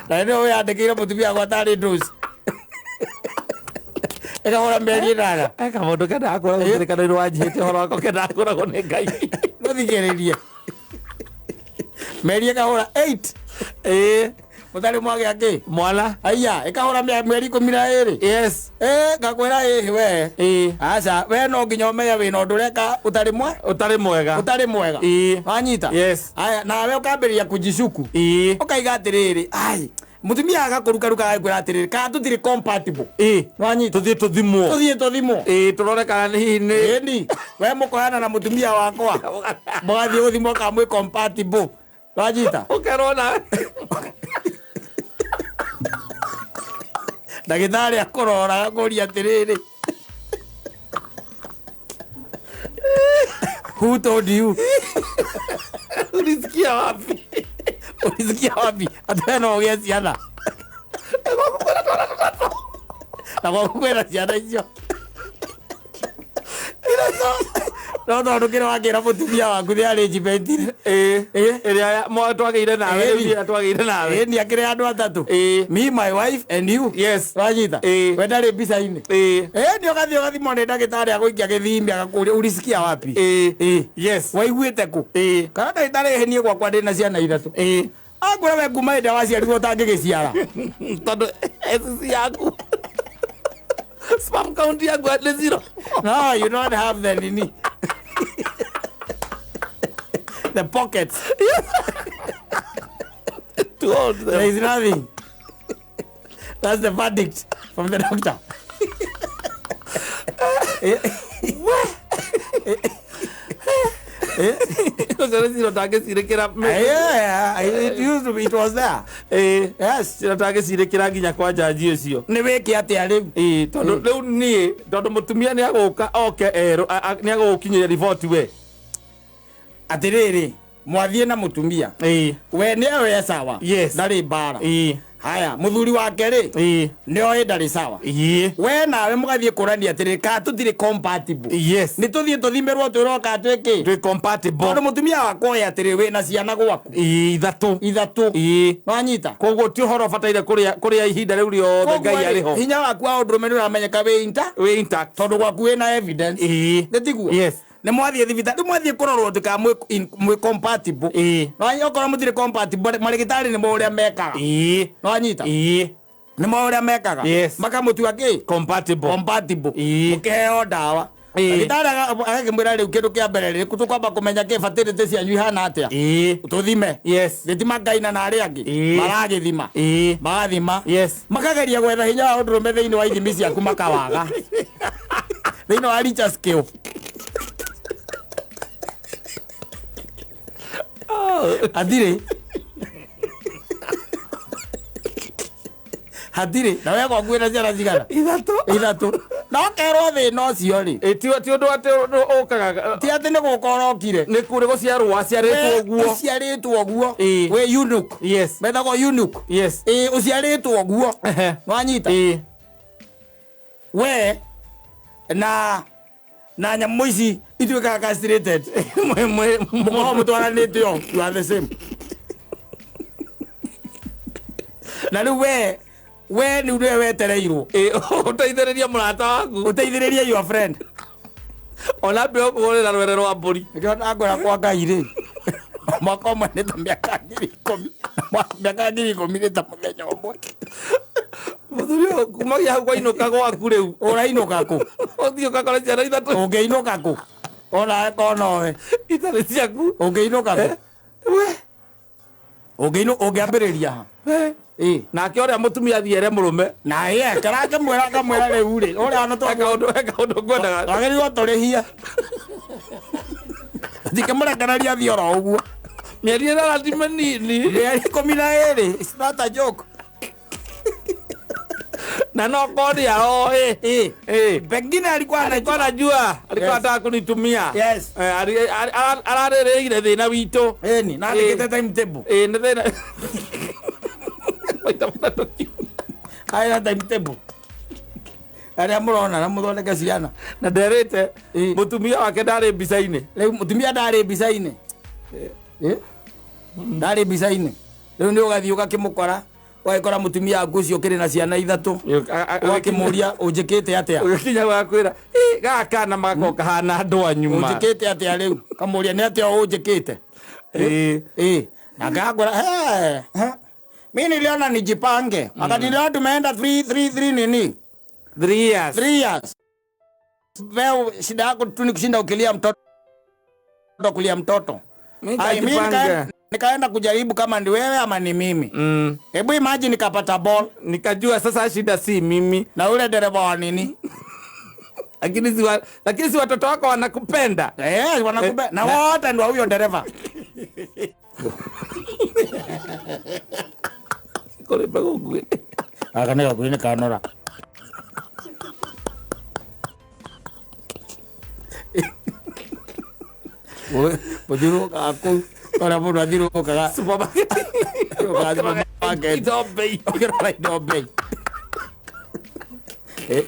Na nĩ wĩyandĩkĩire mũtumia wakwa tarĩ ndũci. Ĩkahũra mĩeri ĩnana. Eka mũndũ kendaga kũragwo kĩrĩkanĩro wanjĩte ũhoro wakwa kendaga kũragwo nĩ Ngai. Mũthikĩrĩrie. Mĩeri ĩkahũra 8. Ĩĩ. Mũtarĩ mwagĩa kĩ? Mwana. Aya, ĩkahũra mĩeri 12. Yes. Ĩĩ, ngakwĩra ĩĩ we. Ĩĩ. Aca, we no nginya ũmenye wĩna ũndũ ũreka ũtarĩ mwe? Ũtarĩ mwega. Ũtarĩ mwega. Ĩĩ. Wanyita? Yes. Aya, nawe ũkambĩrĩria kũnjicuku. Ĩĩ. Ũkaiga atĩrĩrĩ, ai, mũtumia agakũrukaruka agakwĩra atĩrĩrĩ, kana tũtirĩ compatible. Ĩĩ. Wanyita? Tũthiĩ tũthimwo. Tũthiĩ tũthimwo. Ĩĩ, tũrore kana hihi nĩ Ĩni, we mũkoyana na mũtumia wakwa. Mũgathiĩ gũthimwo kana mwĩ compatible. Wanyita? Ũkerwo nawe. Ndagĩtarĩ akũrora agakũria atĩrĩrĩ, who told you? Ulisikia wapi? Ulisikia wapi? Atĩ we no ũgĩe ciana. Na gwaku kwĩna ciana icio. No tondũ kĩrĩa wakĩra mũtumia waku nĩ arrangement. Ĩĩ. Ĩrĩa twagĩire nawe, Ĩĩ. rĩu ĩrĩa twagĩire nawe. Ĩĩ, nĩ akĩrĩ andũ atatũ. Ĩĩ. Me, my wife and you. Yes. Wanyita? Ĩĩ. We ndarĩ mbica-inĩ. Ĩĩ. Ĩĩ, nĩ ũgathiĩ ũgathimwo nĩ ndagĩtarĩ agũikia gĩthimi agakũria ulisikia wapi? Ĩĩ. Ĩĩ. Yes. Waiguĩte kũ? Ĩĩ. Kana ndagĩtarĩ ĩĩ niĩ gwakwa ndĩna ciana ithatũ. Ĩĩ. Akwĩra we kuma hĩndĩ ĩrĩa waciarirwo ũtangĩgĩciara. Tondũ SC yaku sperm count yaku nĩ zero. No, you don't have the nini. The pockets. To hold them. There is nothing. That's the verdict from the doctor. Ũcio nĩ cira ũtangĩcirĩkĩra. Yeah, it used to be, it was there. Ĩĩ. Yes. Cira ũtangĩcirĩkĩra nginya kwa jaji ũcio. Nĩ wĩke atĩa rĩu? Ĩĩ, tondũ rĩu niĩ tondũ mũtumia nĩ agũka oke erũ nĩ agũgũkinyĩria riboti we. Atĩrĩrĩ, mwathiĩ na mũtumia. Ĩĩ. We nĩ oĩ sawa. Yes. Ndarĩ mbara. Ĩĩ. Haya, mũthuri wake rĩ, Ĩĩ. nĩ oĩ ndarĩ sawa. Ĩĩ. We nawe mũgathiĩ kũrania atĩrĩrĩ, kana tũtirĩ compatible. Yes. Nĩ tũthiĩ tũthimĩrwo twĩrwo kana twĩ kĩ. Twĩ compatible. Tondũ mũtumia wakwa oĩ atĩrĩrĩ, wĩna ciana gwaku. Ĩĩ, ithatũ. Ithatũ. Ĩĩ. Wanyita? Koguo ti ũhoro ũbataire kũrĩa ihinda rĩu rĩothe Ngai arĩ ho. Hinya waku wa ũndũrũme nĩ ũramenyeka wĩ intact. Wĩ intact. Tondũ gwaku wĩna evidence. Ĩĩ. Nĩ tiguo? Yes. Nĩ mwathiĩ thibitarĩ, rĩu mwathiĩ kũrorwo atĩ kana mwĩ compatible. Ĩĩ. Wanyita, okorwo mũtirĩ compatible, marĩgĩtarĩ nĩmo ũrĩa mekaga. Ĩĩ. Wanyita? Ĩĩ. Nĩ moĩ ũrĩa mekaga. Yes. Makamũtua kĩ? Compatible. Compatible. Ĩĩ. Mũkĩheo ndawa. Ĩĩ. Ndagĩtarĩ agakĩmwĩra rĩu kĩndũ kĩa mbere rĩ, tũkwamba kũmenya kĩ fertility cianyu ihana atĩa. Ĩĩ. Tũthime. Yes. Gĩtima Ngai na arĩa angĩ. Ĩĩ. Maragĩthima. Ĩĩ. Magathima. Yes. Makageria gwetha hinya wa ũndũrũme thĩinĩ wa ithimi ciaku makawaga. Thĩinĩ wa Richter scale. Hatirĩ. Hatirĩ. Na we gwaku wĩna ciana cigana? Ithatũ. Ithatũ. Na ũkerwo thĩna ũcio rĩ. Ĩ, ti ũndũ atĩ ũkaga Ti atĩ nĩ gũka ũrokire. nĩ kũrĩ gũciarwo waciarĩtwo ũguo. Ũciarĩtwo ũguo. Ĩĩ. Wĩ eunuch. Yes. Metagwo eunuch. Yes. Ĩĩ, ũciarĩtwo ũguo. Ehe. Nĩwanyita? Ĩĩ. We na nyamũ ici ituĩkaga castrated. Mũkoragwo mũtwaranĩte o, you are the same. Na rĩu we nĩ nĩwe wetereirwo. Ĩ, ũteithĩrĩrie mũrata waku. Ũteithĩrĩrie your friend. Ona mbe ũkũgũrĩra rwere rwa mbũri. Nĩkĩo ndangwĩra kwa Ngai rĩ, mwaka ũmwe nĩ ta mĩaka 10,000. Mĩaka 10,000 nĩ ta mũthenya ũmwe. Mũthuri ũyũ kumagia hau kwainũka gwaku rĩu. Ũrainũka kũ? Ũthiĩ ũgakora ciana ithatũ Ũngĩinũka kũ? Ona nowe. itarĩ ciaku. Ũngĩinũka kũ? We. Ũngĩambĩrĩria ha? We. Ĩ. Nake ũrĩa mũtumia athiĩ ere mũrũme. Na ye, karakĩmwĩra akamwĩra rĩu rĩ, ũrĩa ona He kaũndũ ngwendaga. twagĩrĩirwo tũrĩhie. Ndingĩmũrekereria athiĩ oro ũguo. Mĩeri ĩrara ti mĩnini. Mĩeri 12, it's not a joke. Na no kodi aroĩ. Ĩ. Ĩ. Pengine alikuwa Alikuwa anajua. anajua, alikuwa Yes. anataka kunitumia. Yes. Eh, ararĩrĩire thĩna witũ. Ĩni, na andĩkĩte timetable. Ĩ, nĩ thĩna. Maita matatũ kiumia. Arĩ na timetable. Arĩa mũrona na mũthondeke ciana. Na nderĩte Ĩ. mũtumia wake ndarĩ mbica-inĩ. Rĩu mũtumia ndarĩ mbica-inĩ. Ĩ? Ndarĩ mbica-inĩ. Rĩu nĩ ũgathiĩ ũgakĩmũkora, ũgagĩkora mũtumia waku ũcio ũkĩrĩ na ciana ithatũ. Ũgakĩmũria ũnjĩkĩte atĩa? Ũgĩkinya gwakwĩra, "Ĩ, gaka kana magakorwo kahana andũ anyuma." Ũnjĩkĩte atĩa rĩu? Kamũria nĩ atĩa ũnjĩkĩte? Ĩ. Ĩ. Na ngakwĩra, "He, he. Mimi niliona nijipange. Wakati niliona tumeenda 3 3 3 nini? 3 years. 3 years. Wewe shida yako tu ni kushinda ukilia mtoto kulia mtoto. Mimi Ai, mimi nikajipanga. nikaenda kujaribu kama ni wewe ama ni mimi. Hebu imagine nikapata ball Nikajua sasa shida si mimi. na ule dereva wa nini? Lakini si watoto wako wanakupenda. Eh, wanakupenda. Na wote ndio huyo dereva. Kore mbegũ nguĩ. Aka nĩ gakuhĩ nĩ kanora. Mũthiũrũrũkaga kũu ũrĩa mũndũ athiũrũrũkaga Supermarket. Ũrũkaga supermarket. Indo bei. Ũkĩrora indo bei.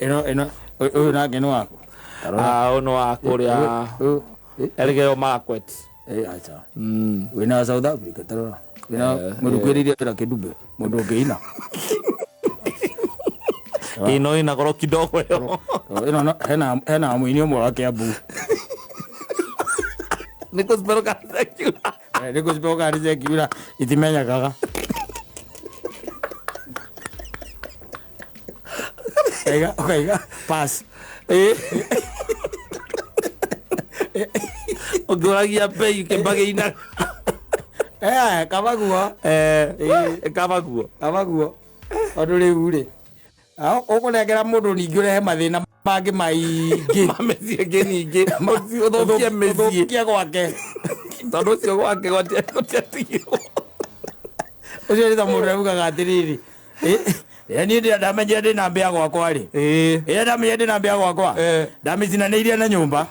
Ĩno ĩno ũyũ nake nĩ waku. Ah, ũyũ nĩ wa kũrĩa Elgeyo Marakwet. Acha. Wĩna wa South Africa tarora. Wĩna mũndũ kwĩrĩirie wĩra kĩndumbe mũndũ ũngĩina. Ĩno ĩna goro kidogo ĩyo. Ĩno hena mũini ũmwe wa Kiambu. Nĩ kũciperwo kana secular. Nĩ kũciperwo kana nĩ secular itimenyekaga. Ũkaiga pass. Ĩ. Ũngĩũragia bei kĩmbagĩina. Kaba guo. Kaba guo. Kaba guo. Tondũ rĩu rĩ, ũkũnengera mũndũ ningĩ ũrehe mathĩna mangĩ maingĩ. Ma mĩciĩ ĩngĩ ningĩ. Ũthũkie mĩciĩ. Ũthũkie gwake. Tondũ ũcio gwake gũtiatigirwo. Ũcio nĩ ta mũndũ augaga atĩrĩrĩ, niĩ ndamenyire ndĩna mbĩa gwakwa rĩ. Rĩrĩa ndamenyire ndĩna mbĩa gwakwa, ndamĩcinanĩirie na nyũmba.